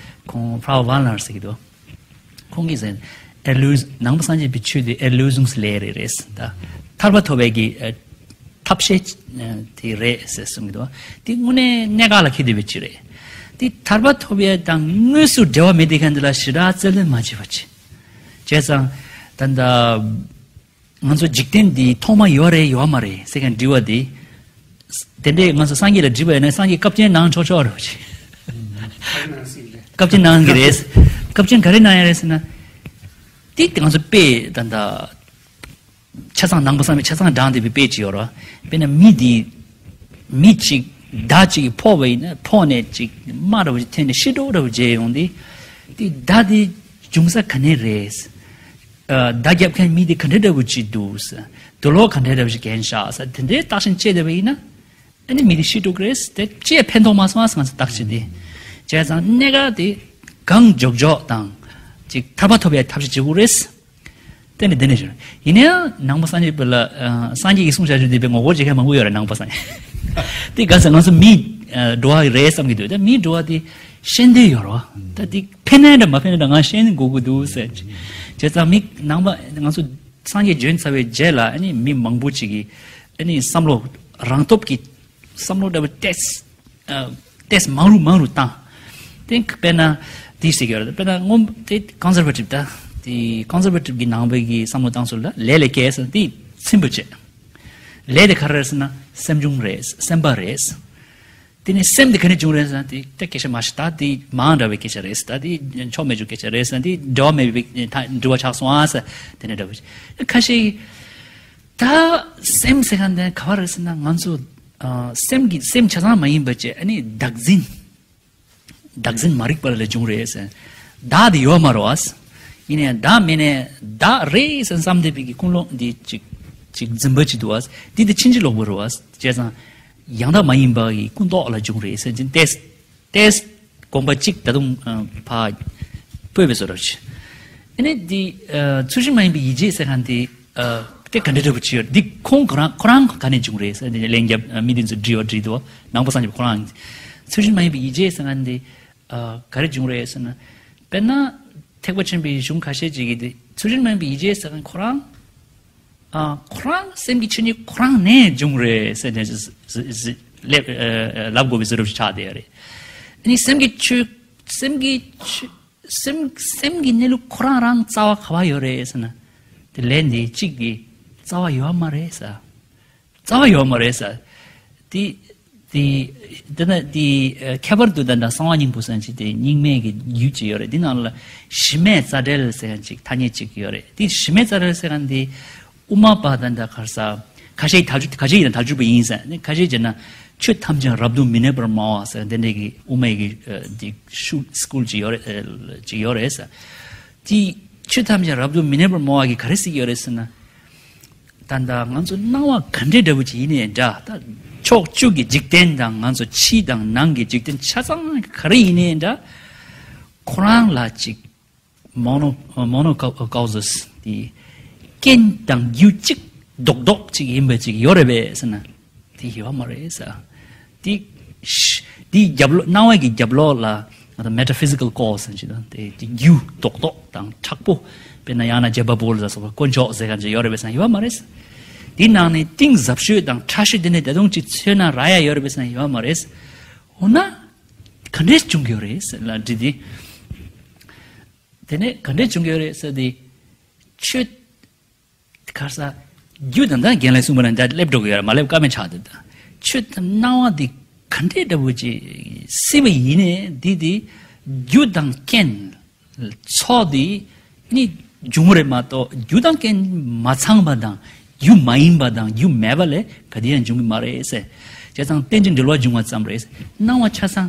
ཁོང་ཕ་ཝ་ཝན་ལར་ཟེར་གྱི་འདུག་ཁོང་གིས་ཟེར་ཨེར་ལོས་ནང་པ་སངས་རྒྱས་པའི་ཆོས་དེ་ཨེར་ལོས་ཟུངས་ལས་རེད་རེད་ད། ཐར་པ་ཐོབ་པའི་གི་ཨ་ཐབས་ཤེས་ཨ་དེ་རེད་ཟེར་གསུང་གི་འདུག་དེ་དངོས་གནས་གནད་འགག་ལ་འཁེལ་བསྡད་པའི་ཅིག་རེད། དེ་ཐར་པ་ཐོབ་ཡ་དང་དངོས་སུ་འབྲེལ་བ་མེད་དེ་ག་འདི་ལ་ཞེ་དྲག་རྩལ་འདོན་མ་བྱེད་པ་བྱེད། བྱས་ཙང་ད་ལྟ་ང་ཚོ་འཇིག་རྟེན་འདི་ཐོག་མ་ཡོད་རེད་ཡོད་མ་རེད་ཟེར་མཁན་དྲི་བ་འདི། དེ་འདྲས་ང་ཚོ་སངས་རྒྱས་ལ་དྲིས་པ་ཡིན་ན་སངས་རྒྱས་བཀའ་བཀྱོན་གནང་ཆོག་ཆོག་རེད་བ་ཅིག་བཀའ་བཀྱོན་གནང་གི་རེད། བཀའ་བཀྱོན་ག་རེ་གནང་ཡ་རེད་ཟེར་ན། དེ་ང་ཚོ་དཔེ་ད་ལྟ། ཆ་ཚང་ནང་པ་བསམ་པའི་ཆ་ཚང་བགྲངས་བསྡད་པའི་དཔེ་ཅིག་ཡོད་རེད། དཔེར་ན་མི་འདི། མི་གཅིག་མདའ་གཅིག་གིས་ཕོག་པ་ཡིན་ན་ཕོག་ནས་གཅིག་རྨ་འདྲ་བོ་ཅིག་ཐོན་ནས་ཤི་འགྲོ་འདྲ་བོ་མཇལ་ཡོང་དུས། དེ་མདའ་དེ་བྱུང་ས་ག་ནས་རེད། ཨ། མདའ་རྒྱབ་མཁན་མི་དེ་ག་འདྲ་འདྲ་བོ་ཅིག་འདུག་དུག་ལོག་ག་འདྲ་འདྲ་བོ་ཅིག་གྱོན་ཤག་ཟེར་དེ་འདྲའི་བརྟག་ཞིབ་བྱས་བསྡད་པ་ཡིན་ན། ཨ་ནི་མི་དེ་ཤི་འགྲོ་གི་རེད་དེ་ཅི་ཡང་ཕན་ཐོགས་མ་སོང་ཨ་ཟེར་ང་ཚོ་བརྟག་དཔྱད་དེ། བྱས་ཙང་གནད་འགག་དེ་གང་མགྱོགས་མགྱོགས་དང་ཅིག་ཐར་པ་ཐོབ་ཡའི་ཐབས་ཤེས་བྱེད་དགོས་རེད། དེ་ནི་དེ་ནས་བྱུང་ཡིན་ན་ཡང་ནང་པ་སངས་རྒྱས་པ་ལ་ཨ་སངས་རྒྱས་ཀྱིས་གསུངས་བཞག་རྒྱུ་དེ་དཔེ་ངོ་རྒོལ་བྱེད་མཁན་མང་པོ་ཡོད་རེད་ནང་པ་སངས་རྒྱས། དེ་ག་ཟེར་ང་ཚོ་མིའི་ཨ་འགྲོ་བ་རེད་བསམ་གྱི་འདུག་ད་མིའི་འགྲོ་བ་དེ་ཤེས་འདོད་ཡོད་རེད་བ། ད་དེ་ཕན་ན་འདྲ་མ་ཕན་ན་འདྲ་ང་ཤེས་དགོས་ཀྱི་འདུག་ཟེར། བྱས་ཙང་མི་ནང་པ་ང་ཚོ་སངས་རྒྱས་བྱོན་ཚར་བའི་རྗེས་ལ་ཨ་ནི་མི་མང་པོ་ཅིག་གིས། ཨ་ནི་བསམ་བློ་རང་སྟོབས་ཀྱིས་བསམ་བློ་འདྲ་པོ་ཏེས་ཨ་ཏེས་མང་རུ་མང་རུ་བཏང་། དེ་དཔེར་ན་དེ་ཟེར་གྱི་ཡོད་རེད། དཔེར་ན་སྔོན་དེ་ཀོན་སར་ཝེ་ཊིབ་ད་དེ་ཀོན་སར་ཝེ་ཊིབ་ཀྱི་ནང་པའི་གི་བསམ་བློ་བཏང་ཚུལ་ལ་ལས་ལས་སྐྱེས་ཟེར་དེ་ཚིམ་པོ་བྱས། ལས་དེ་ག་རེ་རེད་ཟེར་ན་སེམས་བྱུང་རེད་སེམས་པ་རེད། དེ་ནས་སེམས་དེ་ག་ནས་བྱུང་རེད་ཟེར་ན་དེ་ད་སྐད་ཆ་མ་ཤི་ད་དེ་མང་འདྲ་བའི་སྐད་ཆ་རེད་ཟེར་ད་དེ་ཆོ་མེད་བྱུང་སྐད་ཆ་རེད་ཟེར་ན་དེ་འབྲེལ་བ་མེད་པའི་ད་འབྲེལ་བ་ཆགས་སོང་ཨ་ཟེར་དེ་ནས་འདྲ་བའི་ཁ་ཤས་ཀྱིས། ད་སེམས་ཟེར་མཁན་དེ་ག་བ་རེད་ཟེར་ན་ང་ཚོ་ཨ་སེམས་ཀྱི་སེམས་ཆ་ཚང་མ་ཡིན་པ་བྱས་ཨ་ནི་བདག་འཛིན། བདག་འཛིན་མ་རིག་པ་ལས་བྱུང་རེད་ཟེར། བདག་དེ་ཡོད་མ་རེད་བ། ཡིན་ནའི་བདག་མེད་ནས་བདག་རེད་ཟེར་བསམ་བསྡད་པའི་གི་ཀུན་སློང་འདི་ཅིག་ཅིག་འཛིན་པ་ཅིག་འདུག་བ། འདི་དེ་ཕྱིན་ཅི་ལོག་པ་རེད་བ། བྱས་ཙང་ཡང་དག་མ་ཡིན་པ་གི་ཀུན་རྟོག་ལ་བྱུང་རེད་ཟེར་གྱིན་ཏེ། ཏེས་དགོངས་པ་གཅིག་ད་དུང་ཨ་ཕ་སྤོས་པའི་བཟོ་འདྲ་ཅིག་ཨ་ནི་འདི་ཨ་ཚུལ་བཞིན་མ་ཡིན་པའི་ཡིད་བྱེད་ཟེར་མཁན་འདི་ཨ་དེ་ག་འདྲ་འདྲ་པོ་ཅིག་ཡོད་འདི་ཁོང་ཁོ་རང་ཁོ་རང་ག་ནས་བྱུང་རེད་ཟེར་འདི་ལན་རྒྱབ་ཨ་མི་འདི་ཚོ་འདྲི་བ་འདྲི་འདུག་ནང་པ་སངས་རྒྱས་པ་ཁོ་རང་ཚུལ་བཞིན་མ་ཡིན་པའི་ཡིད་བྱེད་ཟེར་མཁན་འདི་ཨ་ག་རེ་བྱུང་རེད་ཟེར་ན། དཔེར་ན་ཐེག་པ་ཆེན་པོའི་གཞུང་ཁ་ཤས་ཅིག་གིས་འདི་ཚུལ་བཞིན་མ་ཡིན་པའི་ཡིད་བྱེད་ཟེར་མཁན་ཁོ་རང་། ཨ་ཁོ་རང་སེམས་ཀྱི་ཆོས་ཉིད་ཁོ་རང་ནས་བྱུང་རེད་ཟེར་ནས་ཟི་ཟི་ཟི་ལབ་ཨ་ལབ་དགོས་པའི་བཟོ་འདྲ་ཞིག་ཆགས་བསྡད་ཡོད་རེད། ཨ་ནི་སེམས་ཀྱི་ཆོས་སེམས་ཀྱི་ཆོས་སེམས་སེམས་ཀྱི་གནས་ལུགས་ཁོ་རང་རང་རྩ་བ་ག་བ་ཡོད་རེད་ཟེར་ན། དེ་ལན་འདི་གཅིག་གིས་རྩ་བ་ཡོད་མ་རེད་ཟེར། རྩ་བ་ཡོད་མ་རེད་ཟེར། དེ་དེ་དེ་ན་དེ་ཨ་ཁྱད་པར་དུ་ད་ལྟ་གསང་བ་སྙིང་པོ་ཟེར་གྱི་དེ་རྙིང་མའི་གི་རྒྱུད་ཅིག་ཡོད་རེད། དེ་ནང་ལ་གཞི་མེད་རྩ་བྲལ་ཟེར་མཁན་ཅིག་ཐ་སྙད་ཅིག་ཡོད་རེད། དེ་གཞི་མེད་རྩ་བྲལ་ཟེར་མཁན་དེ་དབུ་མ་པ་དང་ད་ག་རེ་ཟ། ཁ་ཤས་ཀྱིས་དལ་འབྱོར་ཁ་ཤས་ཀྱིས་དལ་འབྱོར་པ་ཡིན་ཟེར་ནས་ཁ་ཤས་ཀྱིས་ན་ཆོས་ཐམས་ཅད་རབ་ཏུ་མི་གནས་པར་སྨྲ་བ་ཟེར་དེ་འདྲའི་གི་དབུ་མའི་གི་ཨ་དེ་ཤུ་སྐུལ་ཅིག་ཡོད་རེད་ཨ་ཅིག་ཡོད་རེད་ཟེར། དེ་ཆོས་ཐམས་ཅད་རབ་ཏུ་མི་གནས་པར་སྨྲ་བ་གིས་ག་རེ་ཟེར་གྱི་ཡོད་རེད་ཟེར་ན། ད་ལྟ་ང་ཚོ་སྣང་བ་ག་འདྲའི་འདྲ་བོ་ཅིག་ཡིན་ནའི་འདྲ། ད་ཕྱོགས་བཅུ་གི་འཇིག་རྟེན་དང་ང་ཚོ་ཕྱི་དང་ནང་གི་འཇིག་རྟེན་ཆ་ཚང་ག་རེ་ཡིན་ནའི་འདྲ། ཁོ་རང་ལ་ཅིག་མོ་ནོ་མོ་ནོ་ཀའུ་ཟས་དེ་རྐྱེན་དང་རྒྱུ་གཅིག་རྡོག་རྡོག་ཅིག་ཡིན་པ་ཅིག་ཡོད་རེད་པས་ཟེར་ན། དེ་ཡོད་མ་རེད་ཟེར། དེ་དེའི་རྒྱབ་ལོགས་སྣང་བ་གི་རྒྱབ་ལོགས་ལ་ང་ཚོ་metaphysical cause་ཟེར་གྱི་དང་དེ་དེ་རྒྱུ་རྡོག་རྡོག་དང་མཁྲེགས་པོ། དཔེར་ན་ཡང་ན་རྗེ་འབའ་འབུམ་པ་ལ་སོགས་པ་དཀོན་མཆོག་ཟེར་མཁན་ཅིག་ཡོད་རེད་པས་ཟེར་ན་ཡོད་མ་རེད་ཟེར། དེའི་ནང་ནས་གཏིང་ཟབ་ཤོས་དང་ཕྲ་ཤོས་དེ་ནས་ད་དུང་ཅིག་འཚོལ་ན་རག་ཡ་ཡོད་རེད་པས་ཟེར་ན་ཡོད་མ་རེད་ཟེར། འོ་ན་ག་འདྲས་བྱུང་གི་ཡོད་རེད་ཟེར་ལ་འདྲི་དེ། དེ་ནས་ག་འདྲས་བྱུང་གི་ཡོད་རེད་ཟེར་དེ། ཆོས་ག་རེ་ཟ། རྒྱུ་དང་ད་རྒན་ལགས་གསུངས་པ་ནང་འདྲ་སླེབས་འགྲོ་གི་ཡོད་རེད་མ་སླེབས་ཀ་མེད་ཆགས་འདུག་ད་ཆོས་དང་སྣང་བ་འདི་ག་འདྲའི་འདྲ་བོ་ཅིག་སྲིད་པ་ཡིན་ནའི་འདི་འདི་རྒྱུ་དང་རྐྱེན་ཚོགས་འདི་ནི་འབྱུང་རེད་མ་གཏོགས་རྒྱུ་དང་རྐྱེན་མ་ཚང་པ་དང་ རྒྱུ་མ་ཡིན་པ་དང་རྒྱུ་མེད་པ་ལས་ག་དེ་ཡང་འབྱུང་གི་མ་རེད་ཟེར། བྱས་ཙང་རྟེན་ཅིང་འབྲེལ་བར་འབྱུང་བ་ཙམ་རེད། སྣང་བ་ཆ་ཚང་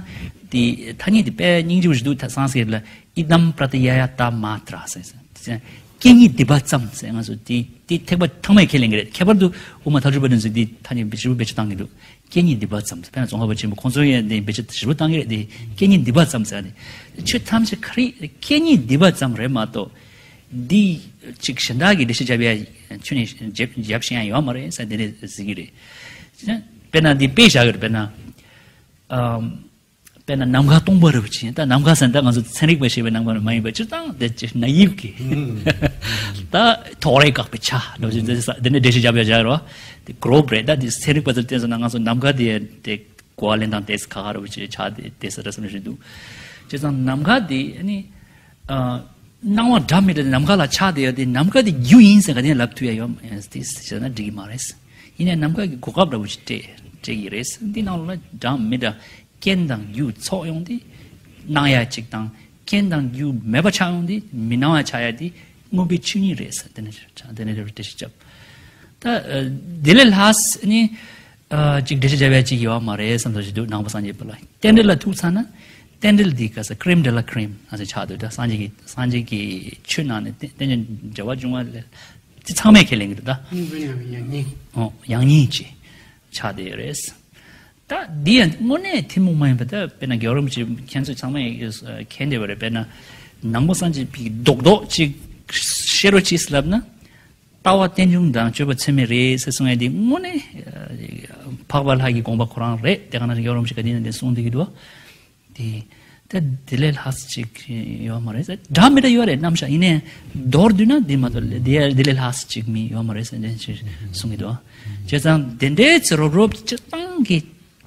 དེ་ཐ་སྙད་དེ་དཔེ་སྙིང་རྗེ་པོ་ཞིག་འདུག་ད་སཾ་སྐྲྀཏ་ལ་ཨིདམ་པྲ་ཏྱ་ཡ་ཏ་མ་ཏྲ་ཟེར། སྐད་གཉིས་སྡིབ་པ་ཙམ་ཟེར། ང་ཚོ་དེ་དེ་ཐེག་པ་ཚང་མས་ཁས་ལེན་གྱི་རེད། ཁྱད་པར་དུ་དབུ་མ་ཐལ་འགྱུར་བ་དེ་ཚོས་དེ་ཐ་སྙད་ཞིབ་པོ་བེད་སྤྱོད་བཏང་གི་འདུག་སྐད་གཉིས་སྡིབ་པ་ཙམ། དཔེར་ན་ཙོང་ཁ་པ་ཆེན་པོ་ཁོང་ཚོ་ཡང་དེ་བེད་སྤྱོད་ཞིབ་པོ་བཏང་གི་རེད། དེ་སྐད་གཉིས་སྡིབ་པ་ཙམ་ཟེར་ནས་ཆོས་ཐམས་ཅད་ག་རེ་སྐད་གཉིས་སྡིབ་པ་ཙམ་རེད་མ་གཏོགས། འདི་ཅིག་གཞན་དག་གི་འགྲེལ་བཤད་རྒྱབ་ཡ་ཁྱོན་ནས་རྒྱབ་རྒྱབ་ཤེས་ཡ་ཡོད་མ་རེད་ཟེར་དེ་འདྲ་ཟེར་གྱི་རེད། དཔེར་ན་འདི་དཔེ་བཞག་གི་རེད། དཔེར་ན་ཨམ། དཔེར་ན་ནམ་མཁའ་སྟོང་པ་རེད་པ་ཅིག་ད་ནམ་མཁའ་ཟེར་ན་ད་ང་ཚོ་ཚན་རིག་པ་ཞེས་པའི་ནམ་མཁའ་མ་ཡིན་པ་སྤྱིར་བཏང་དེ་ཅིག་ན་ཡིབ་ཀྱི། ད་ཐོག་རེག་བཀག་པའི་ཆ་ལོ་ཅིག་དེ་འདྲ་འགྲེལ་བཤད་རྒྱབ་ཡ་བཞག་རོགས། དེ་གོ་རོབ་རེད། ད་དེ་ཚན་རིག་པ་ཚོར་བལྟས་སོང་ན་ང་ཚོ་ནམ་མཁའ་དེ་དེ་གོ་བ་ལེན་སྟངས་དེ་ཁ་ཁ་རུ་ཆེ་ཆགས་དེ་དེ་ས་ར་སམ་རེ་འདུག་བྱས་ཙང་ནམ་མཁའ་དེ་ནི་སྣང་བ་འདྲ་མི་འདྲ་དེ་ནམ་མཁའ་ལ་ཆགས་བསྡད་ཡོད་དེ། ནམ་མཁའ་དེ་རྒྱུ་ཡིན་ཟེར་ག་དེ་ལབ་ཐུབ་ཡ་ཡོད་མ་རེད། དེ་ཟེར་ན་འགྲིག་གི་མ་རེད། ཡིན་ནའི་ནམ་མཁའ་གི་གོ་སྐབས་འདྲ་བོ་ཞིག་སྤྲད་སྤྲད་ཀྱི་རེད། འདི་ནང་ལ་འདྲ་མི་འདྲ་རྐྱེན་དང་རྒྱུ་ཚོགས་ཡོང་དེ་སྣང་ཡ་གཅིག་དང་། རྐྱེན་དང་རྒྱུ་མེད་པ་ཆགས་ཡོང་དེ་མི་སྣང་བ་ཆགས་ཡ་དེ་མངོན་པའི་ཆོས་ཉིད་རེད་ཟེར། དེ་ནས་དེ་ནས་འགྲེལ་བཤད་བརྒྱབ། ད་དེ་ལས་ལྷག་ནི། ཨ་ཅིག་འགྲེལ་བཤད་བརྒྱབ་ཡ་ཅིག་ཡོད་མ་རེད་བསམ་ཚོད་ཅིག་འདུག་ནང་པ་སངས་རྒྱས་པ་ལ་རྟེན་འབྲེལ་ལ་ཐུག་ཚར་ན། རྟེན་འབྲེལ་འདི་ག་ས་ཀྲིམ་ཌེ་ལ་ཀྲིམ་ཨ་ཟེར་ཆགས་འདུག་ད་སངས་རྒྱས་ཀྱི་སངས་རྒྱས་ཀྱི་ཆོས་ནང་ནས་རྟེན་རྟེན་ཅིང་འབྲེལ་བར་འབྱུང་བ་ལས་དེ་ཚང་མས་ཁས་ལེན་གྱི་འདུག་ད་ཡང་ཡང་ཡང་ཉིད། ཨོ་ཡང་ཉིད་ཅིག་ཆགས་བསྡད་ཡོད་རེད། ད་འདི་ཡང་དངོས་གནས་ཐུན་མོང་མ་ཡིན་པ། ད་དཔེར་ན་རྒྱལ་བ་རིན་པོ་ཆེ་མཁྱེན་ཚོད་ཚང་མས་མཁྱེན་བསྡད་པ་རེད། དཔེར་ན་ནང་པ་སངས་རྒྱས་པའི་རྡོག་རྡོག་ཅིག་བཤད་རོགས་གྱིས་ལབ་ན། ལྟ་བ་རྟེན་འབྱུང་དང་སྤྱོད་པ་ཚད་མེད་རེད་ཟེར་གསུང་ཡ་དེ་དངོས་གནས་འཕགས་པ་ལྷ་ཡི་དགོངས་པ་ཁོ་རང་རེད། དེ་ག་ནང་བཞིན་རྒྱལ་བ་རིན་པོ་ཆེ་ག་དེ་ནས་དེ་གསུང་བསྡད་ཀྱི་འདུག་དེ་ད་དེ་ལས་ལྷག་ཅིག་ཡོད་མ་རེད་ཟེར། འདྲ་མི་འདྲ་ཡོད་རེད་རྣམ་གཞག་ཡིན་ནའི་མདོར་བསྡུས་ན་དེ་མ་གཏོགས་དེ་དེ་ལས་ལྷག་ཅིག་མི་ཡོད་མ་རེད་ཟེར་འདྲ་ཞིག་གསུང་གི་འདུག་བྱས་ཙང་དེ་འདྲའི་ཚེ་རོབ་རོབ་སྤྱིར་བཏང་གི་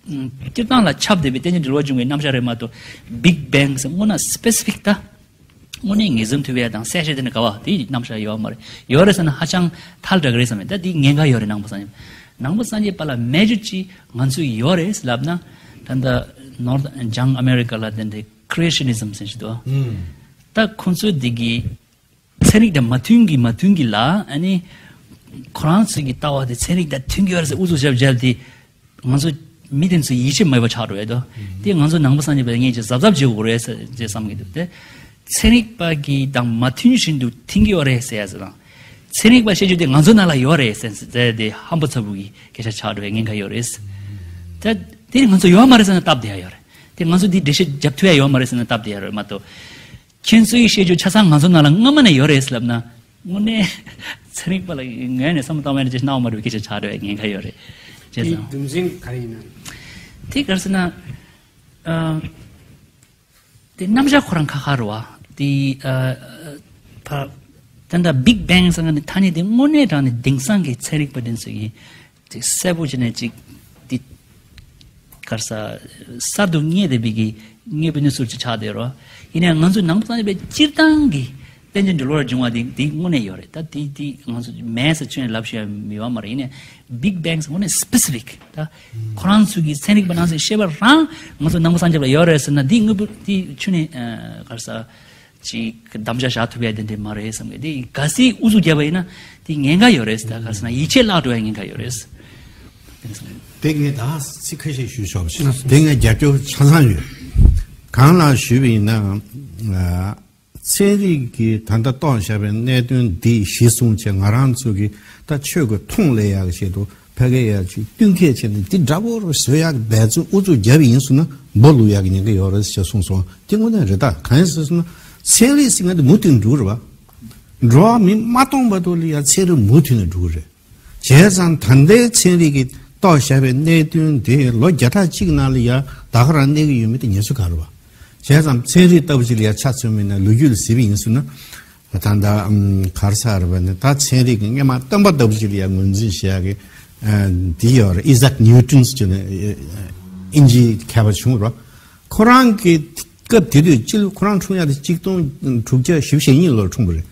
སྤྱིར་བཏང་ལ་ཁྱབ་བསྡད་པའི་རྟེན་ཅིང་འབྲེལ་བར་འབྱུང་བའི་རྣམ་གཞག་རེད་མ་གཏོགས། བིག་བེང་ཟེར་དངོས་གནས་སི་པེ་སི་ཕིག་ད་དངོས་གནས་ངེས་འཛིན་ཐུབ་ཡ་དང་གསལ་བཤད་དེ་ནི་ག་བ་དེའི་རྣམ་གཞག་ཡོད་མ་རེད། ཡོད་རེད་ཟེར་ན་ཧ་ཅང་ཐལ་དྲགས་རེད་བསམ་མེད། ད་དེའི་ཉེན་ཁ་ཡོད་རེད། ནང་པ་སངས་རྒྱས་ནང་པ་སངས་རྒྱས་པ་ལ་མེ་ཇར་ཅིག་ང་ཚོས་ཡོད་རེད་ལབ་ན། ད་ལྟ་ནོར་ཐ་བྱང་ཨ་མེ་རི་ཀ་ལ་དེ་འདྲའི་ཁི་རི་སི་ཊི་ནི་ཛམ་ཟེར་ཞིག་འདུག་ད་ཁོང་ཚོས་འདི་གི་ཚན་རིག་དང་མ་མཐུན་གྱི་མ་མཐུན་གྱི་ལ་ཨ་ནི་ཁོ་རང་ཚོའི་གི་ལྟ་བ་དེ་ཚན་རིག་དང་མཐུན་གྱི་ཡོད་རེད་ཟེར་ཨུ་ཚུགས་བརྒྱབ་བརྒྱབ་དེ་ང་ཚོ་མི་དེ་ཚོ་ཡིད་ཆེས་མེད་པ་ཆགས་འགྲོ་ཡོད་དོ། དེ་ང་ཚོ་ནང་པ་སངས་རྒྱས་པ་ངས་ཅིག་གཟབ་གཟབ་བྱེད་དགོས་རེད་ཟེར་ཅེས་བསམ་གྱི་འདུག་དེ་ཚན་རིག་པ་གི་དང་མ་མཐུན་བཞིན་དུ་མཐུན་གྱི་ཡོད་རེད་ཟེར་ཡ་ཟེར་དང་། ཚན་རིག་པ་བཤད་རྒྱུ་དེ་ང་ཚོ་ནང་ལ་ཡོད་རེད་ཟེར་ཟེར་དེ་ཧམ་པ་ཚ་པོ་གི་སྐད་ཆ་ཆགས་འགྲོ་བའི་ཉེན་ཁ་ཡོད་རེད། དེ་དེ་ནི་ང་ཚོ་ཡོད་མ་རེད་ཟེར་ན་སྟབས་བདེ་ཡ་ཡོད་རེད། དེ་ང་ཚོ་འདི་འགྲེལ་བཤད་རྒྱབ་ཐུབ་ཡ་ཡོད་མ་རེད་ཟེར་ན་སྟབས་བདེ་ཡ་རེད་མ་གཏོགས། ཁྱེད་ཚོའི་བཤད་རྒྱུ་ཆ་ཚང་ང་ཚོ་ནང་ལ་སྔ་མ་ནས་ཡོད་རེད་ལབ་ན། དངོས་གནས་ཚན་རིག་པ་ལ་ངོས་ནས་བསམ་བློ་གཏོང་བ་ནས་ཅིག་སྣང་བ་མ་འགྲོ་བའི་སྐད་ཆ་ཆགས་འགྲོ་བའི་ཉེན་ཁ་ཡོད་རེད། བྱས་དེའི་ཙང་རྒྱུ་མཚན་ག་རེ་ཡིན་ན། དེ་ག་རེ་ཟེར་ན། ཨ། དེ་རྣམ་གཞག་ཁོ་རང་ཁ་ཁ་རེད་བ། དེ་ཨ། ཕ། ད་ལྟ་བིག་བེང་ཟེར་མཁན་ནི་ཐ་སྙད་དེ་དངོས་གནས་དྲང་ནས་དེང་སང་གི་ཚན་རིག་པ་དེ་ཚོ་ཡིན། དེ་གསལ་པོ་བྱས་ནས་ཅིག་དེ་ག་རེ་ཟེར། གསར་དུ་རྙེད་བསྡད་པའི་གི་རྙེད་པའི་གནས་ཚུལ་ཅིག་ཆགས་བསྡད་རོ། ཡིན་ནའི་ང་ཚོ་ནང་པ་སངས་རྒྱས་པའི་སྤྱིར་བཏང་གི་རྟེན་ཅིང་འབྲེལ་བར་འབྱུང་བ་དེ་དེ་དངོས་གནས་ཡོད་རེད། ད་དེ་དེ་ང་ཚོ་མེད་ཟེར་ཁྱོན་ནས་ལབ་ཤེས་ཡ་ཡོད་མ་རེད། ཡིན་ནའི་བིག་བེང་ཟེར་དངོས་གནས་སི་པེ་སི་ཕིག་ད་ཁོ་རང་ཚོ་གི་ཚན་རིག་པ་ནང་ཚན་ཤེས་པ་རང་ང་ཚོ་ནང་པ་སངས་རྒྱས་པ་ལ་ཡོད་རེད་ཟེར་ན་དེ་དངོས་པོ་དེ་ཁྱོན་ནས་ག་རེ་ཟེར། ཅིག་གདམ་བྱ་བཞག་ཐུབ་ཡ་དེ་འདྲ་མ་རེད་བསམ་གི། དེ་གལ་སྲིད་ཨུ་ཚུགས་བརྒྱབ་པ་ཡིན་ན་དེ་ཉེན་ཁ་ཡོད་རེད། ད་ག་རེ་ཟེར་ན་ཡིད་ཆེས་བརླག་འགྲོ་ཡ་ཉེན་ཁ་ཡོད་རེད། དེ་ངས་ད་ཚིག་ཁ་ཤས་ཞུས་ཆོག་པ་དེ་ངས་རྒྱབ་སྐྱོར་ཆ་ཚང་ཡོད། གང་ལ་ཞུས་པ་ཡིན་ན། ཚན་རིག་གིས་ད་ལྟ་རྟོགས་བཞག་པའི་གནད་དོན་འདི་གཞི་བཟུང་བྱས་ང་རང་ཚོ་གི་ད་ཆོས་ཀྱི་མཐོང་ལས་ཡག་ཆེད་དུ། ཕ་གི་ཡ་ཅིག་བསྟུན་མཁས་བྱས་ནས་འདི་འདྲ་པོ་རུ་བཟོ་ཡག་འབད་བརྩོན་ཨུ་ཚུགས་བརྒྱབ་ཡིན་སོང་ན་འབོ་ལུག་ཡག་གི་ཉེན་ཁ་ཡོད་རེད་ཅེས་གསུངས་སོང་། དེ་དངོས་གནས་རེད། ད་གང་ཡིན་ཟེར་སོང་ན་ཚན་རིག་ཟེར་མཁན་དེ་མུ་མཐུད་འགྲོ་གི་རེད་བ། འགྲོ་བ་མི་མ་གཏོགས་བར་དུ་ལ་ཡ་ཚན་རིག་མུ་མཐུད་ནས་འགྲོ་གི་རེད། བྱས་ཙང་ད་ལྟའི་ཚན་རིག་གིས་རྟོགས་བཞག་པའི་གནད་དོན་དེ་ལོ་བརྒྱ་ཕྲག་གཅིག་ནང་ལ་ཡ་ད་ག་རང་གནས་ཀྱི་ཡོད་མེད་དེ་ཉེས་ཚུལ་ག་རེད་བ། བྱས་ཙང་ཚན་རིག་ལྟ་བུ་ཅིག་ལ་ཡ་ཆ་མཚོན་པ་ཡིན་ན་ལོ་རྒྱུས་ལ་གཟིགས་པ་ཡིན་སོང་ན། ད་ལྟ་ཨམ་ག་རེ་ཟེར་བ་ནི་ད་ཚན་རིག་གི་སྔོན་མ་སྟོན་པ་ལྟ་བུ་ཅིག་ལ་ཡང་ངོས་འཛིན་བྱེད་ཡག་གི་ཨ་འདི་ཡོད་རེད། ཨི་ཟག་ནིའུ་ཊོན་ཟེར་ནས་ཨིན་ཇིའི་མཁས་པ་བྱུང་རོ། ཁོ་རང་གི་སྐབས་དེ་དུས་སྤྱི་ལོ་ཁོ་རང་འཁྲུངས་ཡག་དེ་གཅིག་སྟོང་དྲུག་བརྒྱ་བཞི་བཅུ་ཞེ་གཉིས་ལོར་འཁྲུངས་པ་རེད།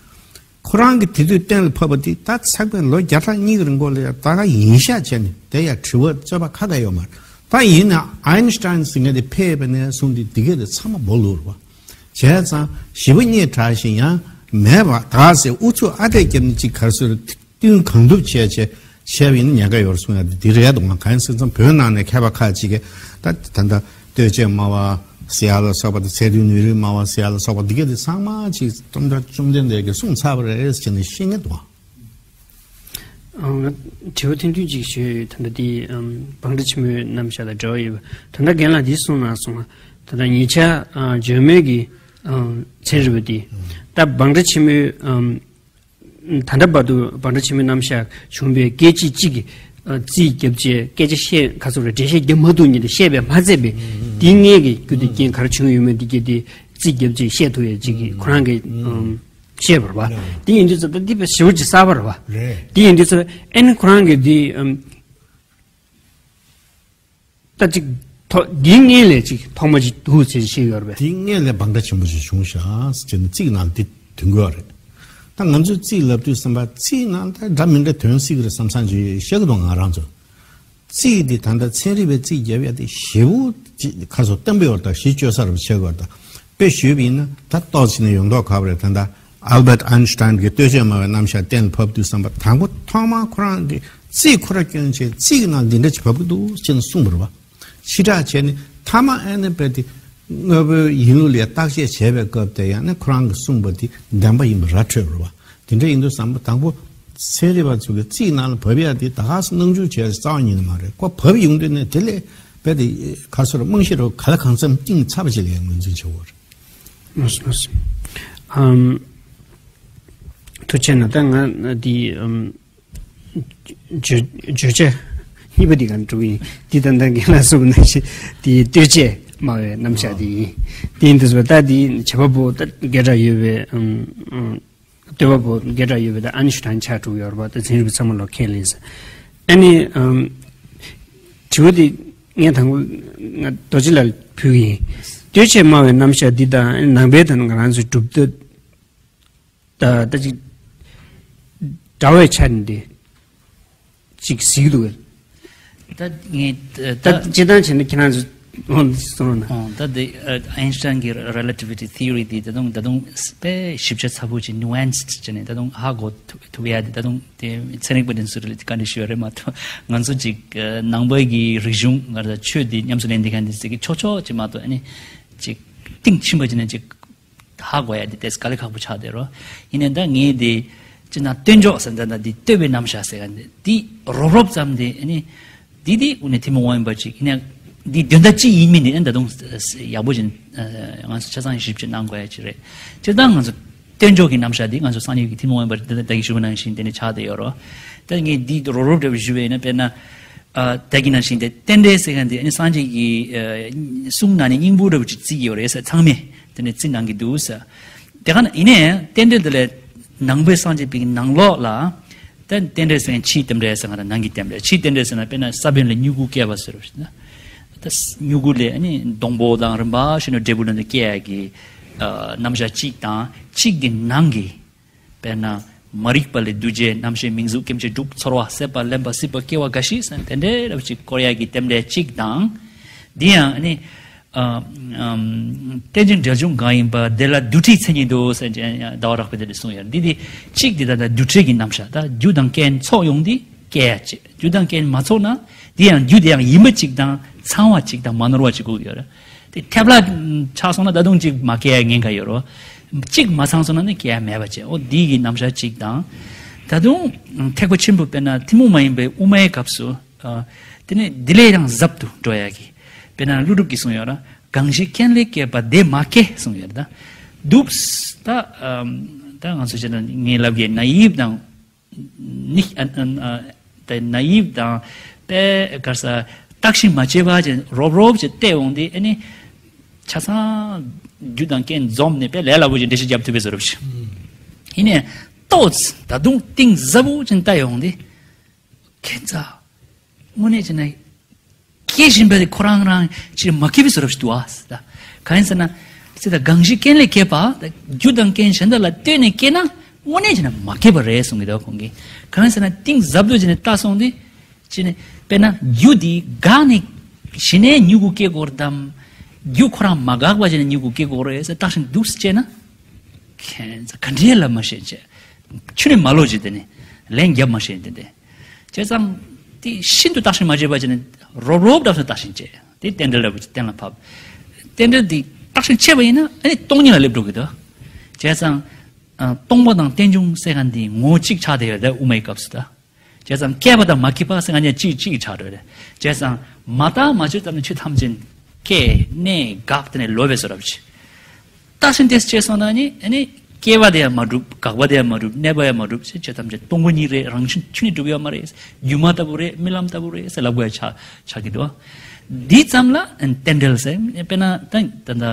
ཁོ་རང་གིས་དེ་དུས་གཏན་ལ་ཕབ་པ་དེ་ད་ཚགས་པའི་ལོ་བརྒྱ་ཕྲག་གཉིས་ཀྱི་རིང་གོ་ལ་ཡང་ད་ག་ཡིན་ཤག་བྱས་ནས་དེ་ཡང་དྲི་བ་རྩོད་པ་ཁ་ཁ་ཡོད་མ་རེད། ད་ཡིན་ན་ཨའིན་སི་ཊའིན་ཟེར་མཁན་དེ་ཕེབས་པ་ནས་བཟུང་སྟེ་འདི་གས་དེ་ཚང་མ་འབོ་ལུག་རེད་བ། བྱས་ཙང་ཞི་བ་བརྙེས་དྲགས་ཤིང་ཡང་མེད་པ་ད་ཟེར་ཨུ་ཚུགས་ཨ་འཐས་བརྒྱབ་ནས་ཅིག་ག་རེ་ཟེར། བསྟུན་གང་ཐུབ་བྱས་བྱས་བྱས་པ་ཡིན་ན་ཉེན་ཁ་ཡོད་རེད་གསུང་ཡ་དེ་འདི་རེད་འདུག་ང་གང་ཡིན་ཟེར་ཙང་བོད་ནང་ནས་མཁས་པ་ཁག་ཅིག་གིས་ད་ད་ལྟ་ལྟོས་བཅས་སྨྲ་བ་ཟེར་ཡ་ལ་སོགས་པ་དང་ཚད་མཐོའི་ནུས་རིགས་སྨྲ་བ་ཟེར་ཡ་ལ་སོགས་པ་འདི་ག་དེ་ཚང་མ་ཅིག་གཙང་སྦྲ་བཅོམ་ལྡན་འདས་ཀྱིས་གསུངས་ཚར་བ་རེད་ཟེར་ནས་ཤེས་ངེས་འདུག་ཨང་། དྲི་བ་ཐུང་ཐུང་ཅིག་ཞུས་ཡོད། ད་ལྟ་དེ་ཨམ་བང་སྒྲ་ཆེན་མོའི་རྣམ་གཞག་དང་འབྲེལ་བ་ཡོད་པ། ད་ལྟ་རྒན་ལགས་འདི་གསུངས་གནང་སོང་ང་། ད་ལྟ་ཉེ་ཆར་ཨ་འཇོལ་མོའི་གི་ཨམ་ཚན་རིག་པ་དེ་ད་བང་སྒྲ་ཆེན་མོའི་ཨམ་ད་ལྟ་བར་དུ་བང་སྒྲ་ཆེན་མོའི་རྣམ་གཞག་བྱུང་བའི་སྐད་ཅིག་གཅིག་གིས་ཨ་རྩིས་བརྒྱབ་རྗེས་སྐད་ཆ་བཤད་ག་ཚོད་རེད་འགྲེལ་བཤད་བརྒྱབ་མ་ཐུབ་མཁན་དེ་བཤད་པས་མ་ཚད་པས་དེ་ལྔས་ཀྱི་རྒྱུ་དེ་རྐྱེན་ག་རེ་བྱུང་ཡོད་མེད་དེ་གྱད་དེ་རྩིས་བརྒྱབ་རྗེས་བཤད་ཐུབ་ཡས་ཅིག་གིས་ཁོ་རང་གི་ཨམ་བཤད་པ་རེད་བ། རེད། དེ་ཡིན་དུས་ཙང་ད་འདི་དཔེ་ཞེ་པོ་ཅིག་གསར་པ་རེད་བ། རེད། དེ་ཡིན་དུས་ཙང་ཨ་ནི་ཁོ་རང་གིས་འདི་ཨམ་ད་ཅིག་ཐོ་འདིའི་སྔོན་ལས་ཅིག་ཐོག་མ་ཅིག་འདུག་ཟེར་བཤད་ཡོད་རེད་པས། འདིའི་སྔོན་ལས་བང་སྒྲ་ཆེན་པོ་ཅིག་བྱུང་ཤག་ཟེར་ནས་རྩིས་ནང་འདི་འདོན་དགོས་རེད། ད་ང་ཚོས་རྩིས་ལབ་དུས་ཙམ་པ་རྩིས་ནང་ད་འདྲ་མི་འདྲ་དོན་སྲིད་ཀྱི་རེད་བསམ་བསམ་ཅིག་བཤད་གི་འདུག་ང་རང་ཚོ། རྩིས་འདི་ད་ལྟ་ཚན་རིག་པའི་རྩིས་རྒྱབ་ཡ་དེ་ཞེ་པོ་ཅིག་ཁ་སོ་བརྟན་པོ་ཡོད་རེད། ད་གཞི་བཅོལ་ས་རུ་བྱེད་དགོས་རེད། ད་དཔེ་ཞུས་པ་ཡིན་ན་ད་ཏོག་ཙམ་ནས་ཡོང་མདོག་ཁ་པོ་རེད། ད་ལྟ་ཨལ་བྷར་ཊི་ཨན་ཤི་ཏན་གྱིས་ལྟོས་བཅས་སྨྲ་བའི་རྣམ་གཞག་གཏན་ལ་ཕབ་དུས་ཙམ་པ་དང་པོ་ཐོག་མར་ཁོ་རང་གིས་རྩིས་ཁོ་ར་སྐྱོན་བྱས་རྩིས་ཀྱི་ནང་འདི་འདྲ་ཅིག་ཕབ་ཀྱི་འདུག་ཅེས་གསུངས་པ་རེད་བ། ཕྱི་བསྒྲགས་བྱས་ནས་མཐའ་མ་ཨ་ནི་དཔེ་དེ་དངོས་པོའི་ཡིན་ལུགས་ལ་བརྟག་དཔྱད་བྱས་པའི་སྐབས་དེ་ཡང་ནི་ཁོ་རང་གིས་གསུངས་པ་དེ་བདེན་པ་ཡིན་པ་ར་འཕྲོད་པ་རེད་བ། དེ་འདྲ་ཡིན་དུས་ཙམ་པ་དང་པོ་ཚན་རིག་པ་ཚོ་གི་རྩིས་ནང་ལ་བབས་ཡ་དེ་ད་ག་སེ་སྣང་ཆུང་བྱས་རྩ་བ་ཉིད་ནས་མ་རེད། ཁོ་བབས་ཡོང་དུས་ནས་དེ་ལས་དཔེ་དེ་ག་སོ་ར་རྨང་གཞི་རུ་ག་ལ་གང་འཚམ་གཏིང་ཚ་པ་ཞིག་ལ་ཡང་ངོས་འཛིན་བྱེད་དགོས་རེད། ལགས་སོ་ལགས་སོ། ཨམ། ཐུགས་རྗེ་གནང་། ད་ང་འདི་ཨམ། བརྗོད་བརྗོད་བྱ་གཉིས་པ་འདི་ག་འགྲོ་གི་ཡིན། འདི་ད་ལྟ་རྒན་ལགས་གསུངས་པ་ནང་བཞིན་འདི་ལྟོས་བཅས་སྨྲ་བའི་རྣམ་གཞག་འདི་ཡིན། འདི་ཡིན་དུས་ད་འདི་བྱེད་པ་པོ་ད་སྐད་གྲགས་ཡོད་པའི་ཨམ། ཨམ། བསྟོད་པ་པོ་སྐད་གྲགས་ཡོད་པའི་ད་ཨན་ཤུ་ཊན་ཆགས་འགྲོ་གི་ཡོད་རེད་པ། ད་ཚན་རིག་པ་ཚང་མ་ལོག་ཁས་ལེན་ཟེར། ཨ་ནི་ཨམ། དྲི་བ་འདི་ངས་དང་པོ་ང་རྡོ་རྗེ་ལགས་ལ་ཕུལ་གི་ཡིན། ལྟོས་བཅས་སྨྲ་བའི་རྣམ་གཞག་འདི་དང་ཨ་ནི་ནང་པའི་ད་ང་རང་ཚོའི་གྲུབ་མཐའ་ད་ད་ཅིག་འདྲ་བའི་ཆ་ནས་འདི་ཅིག་གཟིགས་འདུག་གས། ད་ངས་ད་ད་སྤྱིར་བཏང་བྱས་ན་ཁྱེད་རང་ཚོ་འོང་སོང་ན། ཨོ་ད་དེ་ཨ་ཨན་ཤི་ཊན་གྱི་རི་ལེ་ཊི་ཝི་ཊི་ཐི་ཨོ་རི་དེ་ད་དུང་ད་དུང་དཔེ་ཞིབ་ཆ་ཚ་པོ་ཅིག་ནུ་ཨན་སི་ཌི་བྱས་ནས་ད་དུང་ཧ་གོ་ཐུབ་ཐུབ་ཡ་དེ་ད་དུང་དེ་ཚན་རིག་པ་དེ་ཚོ་རེ་ལ་བཀའ་འདྲི་ཞུ་ཡ་རེད་མ་གཏོགས་ང་ཚོ་ཅིག་ནང་པའི་གི་རིག་གཞུང་ང་རང་ཆོས་དེ་ཉམས་སུ་ལེན་བསྡད་མཁན་དེ་ཚོ་གི་ཆོག་ཆོག་ཅིག་མ་གཏོགས་ཨ་ནི་ཅིག་གཏིང་ཕྱིན་པ་ཅིག་ནས་ཅིག་ཧ་གོ་ཡ་དེ་ཏོག་ཙམ་དཀའ་ལས་ཁག་པོ་ཆགས་བསྡད་རོ། ཡིན་ནའི་ད་ངས་དེ་ཅི་ན་སྟོན་ཆོག་ཟེར་འདི་ན་དེ་བསྟོད་པའི་རྣམ་གཞག་ཟེར་ག་འདི་དེ་རོབ་རོབ་ཙམ་དེ་ཨ་ནི་དེ་དེ་དངོས་གནས་ཐུན་མོང་མ་ཡིན་པ་ཅིག་ཡིན་ན་དེ་དོན་དག་ཅི་ཡིན་མིན་དེ་ཨ་ནི་ད་དུང་ཡག་པོ་ཅིག་ང་ཚོ་ཆ་ཚང་ཞིབ་ཅིག་གནང་དགོས་ཡ་ཅིག་རེད། སྤྱིར་བཏང་ང་ཚོ་སྟོན་ཆོག་གི་རྣམ་གཞག་དེ་ང་ཚོ་སངས་རྒྱས་ཀྱི་ཐུན་མོང་མ་ཡིན་པ་དེ་ད་གིན་ཞུ་བ་ནང་བཞིན་དེ་ནས་ཆགས་བསྡད་ཡོད་རོ། ད་ངས་དེ་རོབ་རོབ་འདྲ་པོ་ཞུ་བ་ཡིན་ན་དཔེར་ན། ཨ་ད་གིན་ནང་བཞིན་དེ་རྟེན་འབྲེལ་ཟེར་མཁན་དེ་ཨ་ནི་སངས་རྒྱས་ཀྱི་ཨ་གསུང་ནང་ནས་སྙིང་པོ་འདྲ་པོ་ཅིག་བརྩི་གི་ཡོད་རེད་ཟེར། ཚང་མས་དེ་ནས་བརྩི་གནང་གི་འདུག་ཟེར། དེ་ག་ན་ཡིན་ནའི་རྟེན་འབྲེལ་དེ་ལས་ནང་པའི་སངས་རྒྱས་པའི་ནང་ལོགས་ལ་ད་རྟེན་འབྲེལ་ཟེར་མཁན་ཕྱིའི་རྟེན་འབྲེལ་ཟེར་མཁན་དང་ནང་གི་རྟེན་འབྲེལ། ཕྱིའི་རྟེན་འབྲེལ་ཟེར་ན་དཔེར་ན་ས་བོན་ལས་མྱུ་གུ་སྐྱེ་བ་ཟེར་བ་ཞིག་ན། ད་མྱུ་གུ་ལས་ཨ་ནི་སྡོང་པོ་དང་རིམ་པ་བཞིན་དུ་འབྲས་བུ་ལ་སྐྱེ་ཡ་གི་ཨ་རྣམ་གཞག་གཅིག་དང་གཅིག་གི་ནང་གི་དཔེར་ན། མ་རིག་པ་ལས་འདུ་བྱེད་རྣམ་ཤེས་མིང་གཟུགས་སྐྱེ་མཆེད་དྲུག་ཚོར་བ་སྲེད་པ་ལེན་པ་སྲིད་པ་སྐྱེ་བ་འགའ་ཞིག་ཟེར་དེ་འདྲའི་རབ་ཅིག་བསྐོར་ཡ་གི་རྟེན་འབྲེལ་གཅིག་དང་། འདི་ཡང་ནི། ཨ་ཨམ། རྟེན་ཅིང་འབྲེལ་འབྱུང་གང་ཡིན་པ་དེ་ལ་རྡུལ་ཕྲན་མཚན་ཉིད་དོ་ཟེར་ཟླ་བ་གྲགས་པས་དེ་འདྲ་གསུངས་ཡོད། འདི་དེ་གཅིག་འདི་ད་ལྟ་རྡུལ་ཕྲན་གྱི་རྣམ་གཞག་ད་རྒྱུ་དང་རྐྱེན་ཚོགས་ཡོང་དུས་སྐྱེ་ཡ་གཅིག་རྒྱུ་དང་རྐྱེན་མ་ཚོགས་ན་འདི་ཡང་རྒྱུ་དེ་ཡང་ཡིན་པ་གཅིག་དང་ཚང་བ་གཅིག་དང་མ་ནོར་བ་གཅིག་དགོས་ཀྱི་ཡོད་རེད། དེ་ཐལ་བ་ཆགས་སོང་ན་ད་དུང་གཅིག་མ་སྐྱེ་ཡ་ཉེན་ཁ་ཡོད་རོ། གཅིག་མ་ཚང་སོང་ན་ནི་སྐྱེ་ཡ་མེད་པ་བྱས། འོ་འདི་གི་རྣམ་གཞག་གཅིག་དང་། ད་དུང་ཐེག་པ་ཆེན་པོ་དཔེར་ན་ཐུན་མོང་མ་ཡིན་པའི་དབུ་མའི་སྐབས་སུ། ཨ། དེ་ནས་འདི་ལས་ཡང་ཟབ་ཏུ་འགྲོ་ཡ་གི། དཔེར་ན་ཀླུ་སྒྲུབ་ཀྱིས་གསུངས་ཡོད་ར། གང་ཞིག་རྐྱེན་ལས་སྐྱེས་པ་དེ་མ་སྐྱེ་གསུངས་ཡོད་ར་ད། འདུག་ད། ཨམ། ད་ང་ཚོ་བྱས་ན་ངའི་ལབ་ཀྱི་ན་ཡིབ་དང་། ནི་ཨ་ཨ་ཨ་དེ་ན་ཡིབ་དང་དཔེ་ག་རེ་ཟ་བརྟག་ཞིབ་མ་བྱས་པ་ཅིག་རོབ་རོབ་ཅིག་བལྟས་འོང་དུས་ཨ་ནི་ཆ་ཚང་རྒྱུ་དང་རྐྱེན་འཛོམས་ནས་དཔེ་ལས་སླ་པོ་ཅིག་འགྲེལ་བཤད་རྒྱབ་ཐུབ་པའི་བཟོ་འདྲ་ཞིག་ཡིན་ནའི་ཏོག་ཙམ་ད་དུང་གཏིང་ཟབ་པོ་ཅིག་བལྟས་འོང་དུས་ཁྱད་མཚར་དངོས་གནས་བྱས་ན། སྐྱེ་བཞིན་པ་དེ་ཁོ་རང་རང་ཅིག་མ་སྐྱེས་པའི་བཟོ་འདྲ་ཞིག་འདུག་ཨ། གང་ཡིན་ཟེར་ན། ཟེར་ད་གང་ཞིག་རྐྱེན་ལས་སྐྱེས་པ་ད་རྒྱུ་དང་རྐྱེན་གཞན་དག་ལ་ལྟོས་ནས་སྐྱེས་ན་དངོས་གནས་བྱས་ན་མ་སྐྱེས་པ་རེད་གསུང་གི་འདུག་ཁོང་གིས། གང་ཡིན་ཟེར་ན་གཏིང་ཟབ་ཏུ་བྱས་ནས་ལྟ་སོང་དུས། ཅི་ནས་དཔེར་ན་རྒྱུ་དེ་འགག་ནས་གཞི་ནས་མྱུ་གུ་སྐྱེ་དགོས་རེད་དམ། རྒྱུ་ཁོ་རང་མ་འགག་པ་བྱས་ནས་མྱུ་གུ་སྐྱེ་དགོས་རེད་ཟེར་བརྟག་ཞིབ་འདུག་སེ་བྱས་ན། ཁྱད་མཚར་ག་འདྲའི་ལ་མ་ཤེས་བྱས། ཆུ་ནས་མ་ལོ་ཅིག་དེ་ནི། ལན་རྒྱབ་མ་ཤེས་ཏེ་དེ། བྱས་ཙང་དེ་ཤིན་ཏུ་བརྟག་ཞིབ་མ་བྱས་པ་བྱས་ནས་རོབ་རོབ་འདྲ་བོ་བརྟག་ཞིབ་བྱས། དེ་རྟེན་འབྲེལ་འདྲ་བོ་གཏན་ལ་ཕབ། རྟེན་འབྲེལ་དེ་བརྟག་ཞིབ་བྱས་པ་ཡིན་ན་ཨ་ནི་སྟོང་ཉིད་ལ་སླེབས་འགྲོ་གི་འདུག་བྱས་ཙང་ཨ་སྟོང་པ་དང་རྟེན་འབྱུང་ཟེར་མཁན་དེ་ངོ་བོ་གཅིག་ཆགས་བསྡད་ཡོད་རེད། དབུ་མའི་སྐབས་སུ་ད། བྱས་ཙང་སྐྱེས་པ་དང་མ་སྐྱེས་པ་ཟེར་མཁན་གཉིས་གཅིག་གཅིག་ཆགས་འགྲོ་རེད། བྱས་ཙང་མ་བརྟགས་མ་དཔྱད་ཙམ་ནས་ཆོས་ཐམས་ཅད་སྐྱེ་གནས་འགག་དེ་ནས་ལོག་པའི་བཟོ་འདྲ་བྱས། བརྟག་ཞིབ་དེ་བྱས་སོང་ན་ནི་ཨ་ནི་སྐྱེ་བ་དེ་ཡང་མ་གྲུབ། འགག་པ་དེ་ཡང་མ་གྲུབ། གནས་པ་ཡང་མ་གྲུབ། ཆོས་ཐམས་ཅད་སྟོང་པ་ཉིད་རེད། རང་བཞིན་ཆོས་ཉིད་གྲུབ་ཡོད་མ་རེད། སྒྱུ་མ་ལྟ་བུ་རེད། རྨི་ལམ་ལྟ་བུ་རེད་ཟེར་ལབ་དགོས་ཡ་ཆགས་ཆགས་ཀྱི་འདུག་འདི་ཙམ་ལ་རྟེན་འབྲེལ་ཟེར། དཔེར་ན་ད་ད་ད་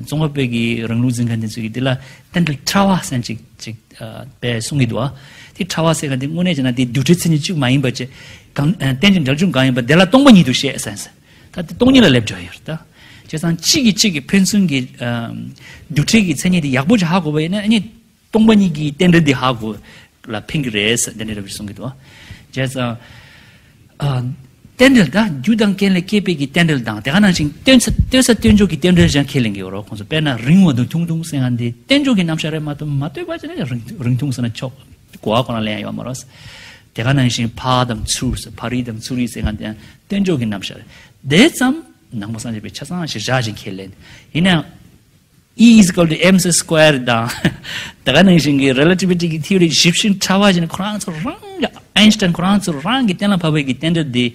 ཙོང་ཁ་པའི་གི་རང་ལུགས་འཛིན་མཁན་དེ་ཚོ་གིས་འདི་ལ་རྟེན་འབྲེལ་ཕྲ་བ་ཟེར་ཅིག་ཅིག་ཨ་དཔེ་གསུང་གི་འདུག་ཨ། དེ་ཕྲ་བ་ཟེར་མཁན་དེ་དངོས་གནས་བྱས་ན་དེ་རྡུལ་ཕྲན་མཚན་ཉིད་གཅིག་མ་ཡིན་པ་བྱས། གང་ཨ་རྟེན་ཅིང་འབྲེལ་འབྱུང་གང་ཡིན་པ་དེ་ལ་སྟོང་པ་ཉིད་དུ་བཤད་ཟེར་ཟེར། ད་དེ་སྟོང་ཉིད་ལ་སླེབས་འགྲོ་ཡོད་རེད་ད། བྱས་ཙང་གཅིག་གིས་གཅིག་གི་ཕན་ཚུན་གྱི་ཨ་རྡུལ་ཕྲན་གྱི་མཚན་ཉིད་དེ་ཡག་པོ་ཅིག་ཧ་གོ་བ་ཡིན་ན་ཨ་ནི་སྟོང་པ་ཉིད་ཀྱི་རྟེན་འབྲེལ་འདི་ཧ་གོ་ལ་ཕན་གྱི་རེད་ཟེར་དེ་འདྲ་རེ་གསུང་གི་འདུག་ཨ། བྱས་ཙང་། ཨ། རྟེན་འབྲེལ་ད་རྒྱུ་དང་རྐྱེན་ལས་སྐྱེས་པའི་གི་རྟེན་འབྲེལ་དང་དེ་ག་ནང་བཞིན་སྟོན་ས་སྟོན་ས་སྟོན་ཕྱོགས་ཀྱི་རྟེན་འབྲེལ་ཀྱང་ཁས་ལེན་གྱི་ཡོད་རེད། ཁོང་ཚོ་དཔེར་ན་རིང་བ་དང་ཐུང་ཐུང་ཟེར་མཁན་དེ་སྟོན་ཕྱོགས་ཀྱི་རྣམ་གཞག་རེད་མ་གཏོགས་མ་ལྟོས་པ་བྱས་ན་རིང་རིང་ཐུང་ཟེར་ན་ཆོག་གོ་བ་ཁོ་ན་ལེན་ཡ་ཡོད་མ་རེད། དེ་ག་ནང་བཞིན་ཕ་དང་ཚུར་ཟེར་ཕ་རི་དང་ཚུར་རི་ཟེར་མཁན་དེ་ཡང་སྟོན་ཕྱོགས་ཀྱི་རྣམ་གཞག་རེད། དེ་ཙམ་ནང་པ་སངས་རྒྱས་པས་ཆ་ཚང་ཞིག་བཞག་ཅིང་ཁས་ལེན། ཡིན་ནའང་། E is equal to mc square དང་། དེ་ག་ནང་བཞིན་གྱི་relativity གི་theory ཞིབ་ཅིང་ཕྲ་བ་ཞིག་ནི་ཁོ་རང་ཚོ་རང་གི་ཨའིན་སི་ཊན་ཁོ་རང་ཚོ་རང་གི་གཏན་ལ་ཕབ་པའི་གི་རྟེན་འབྲེལ་འདི།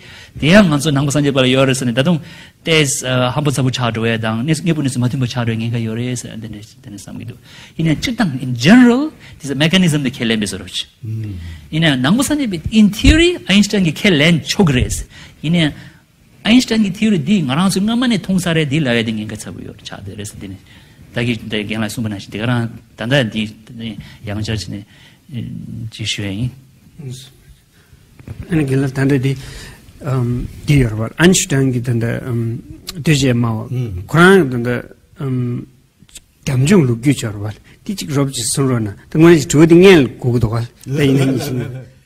དེ་ཡང་ང་ཚོ་ནང་པ་སངས་རྒྱས་པ་ལ་ཡོད་རེད་ཟེར་ནས་ད་དུང་ཏོག་ཙམ་ཧམ་པ་ཚ་པོ་ཆགས་འགྲོ་ཡས་དང་གནས་གནས་བབ་གནས་ཚུལ་མ་མཐུན་པ་ཆགས་འགྲོ་ཡས་ཉེན་ཁ་ཡོད་རེད་ཟེར་དེ་འདྲ་དེ་འདྲ་བསམ་གྱི་འདུག་ཡིན་ནའང་སྤྱིར་བཏང་in general this is a mechanism དེ་ཁས་ལེན་པའི་བཟོ་འདྲ་ཅིག་ཡིན་ནའང་ནང་པ་སངས་རྒྱས་པས་in theory ཨའིན་སི་ཊན་གྱིས་ཁས་ལེན་ཆོག་གི་རེད། ཡིན་ནའང་། ཨའིན་སི་ཊན་གྱི་ཐི་ཡོ་རི་འདི་ང་རང་ཚོས་སྔ་མ་ནས་མཐོང་ཚར་རེད། འདི་ལབ་ཡ་དེ་ཉེན་ཁ་ཚ་པོ་ཡོད་ཆགས་བསྡད་རེད་ཟེར། དེ་ནི་ད་གིན་དེ་རྒན་ལགས་གསུངས་པ་ནང་བཞིན་དེ་ག་རང་ད་ལྟ་འདི་ཡང་བསྐྱར་བྱས་ནས་ཅིག་ཞུ་ཡ་ཡིན། ཨ་ནི་རྒན་ལགས་ད་ལྟ་འདི་ཨམ་འདི་ཡོད་རེད་པ། ཨའིན་སི་ཊན་གྱི་ད་ལྟ་ཨམ་འདུས་བྱས་སྨྲ་བ་ཁོ་རང་ད་ལྟ་ཨམ་རྒྱབ་ལྗོངས་ལོ་རྒྱུས་ཡོད་རེད་པ། འདི་ཅིག་རོབ་ཅིག་གསུང་རོགས་གནང་། ད་དངོས་གནས་ཅིག་དྲི་བ་འདི་སྔོན་ལ་གོ་གི་འདུག་ག་ད་ཡིན་ན་ཡིན་ཞིག་ན།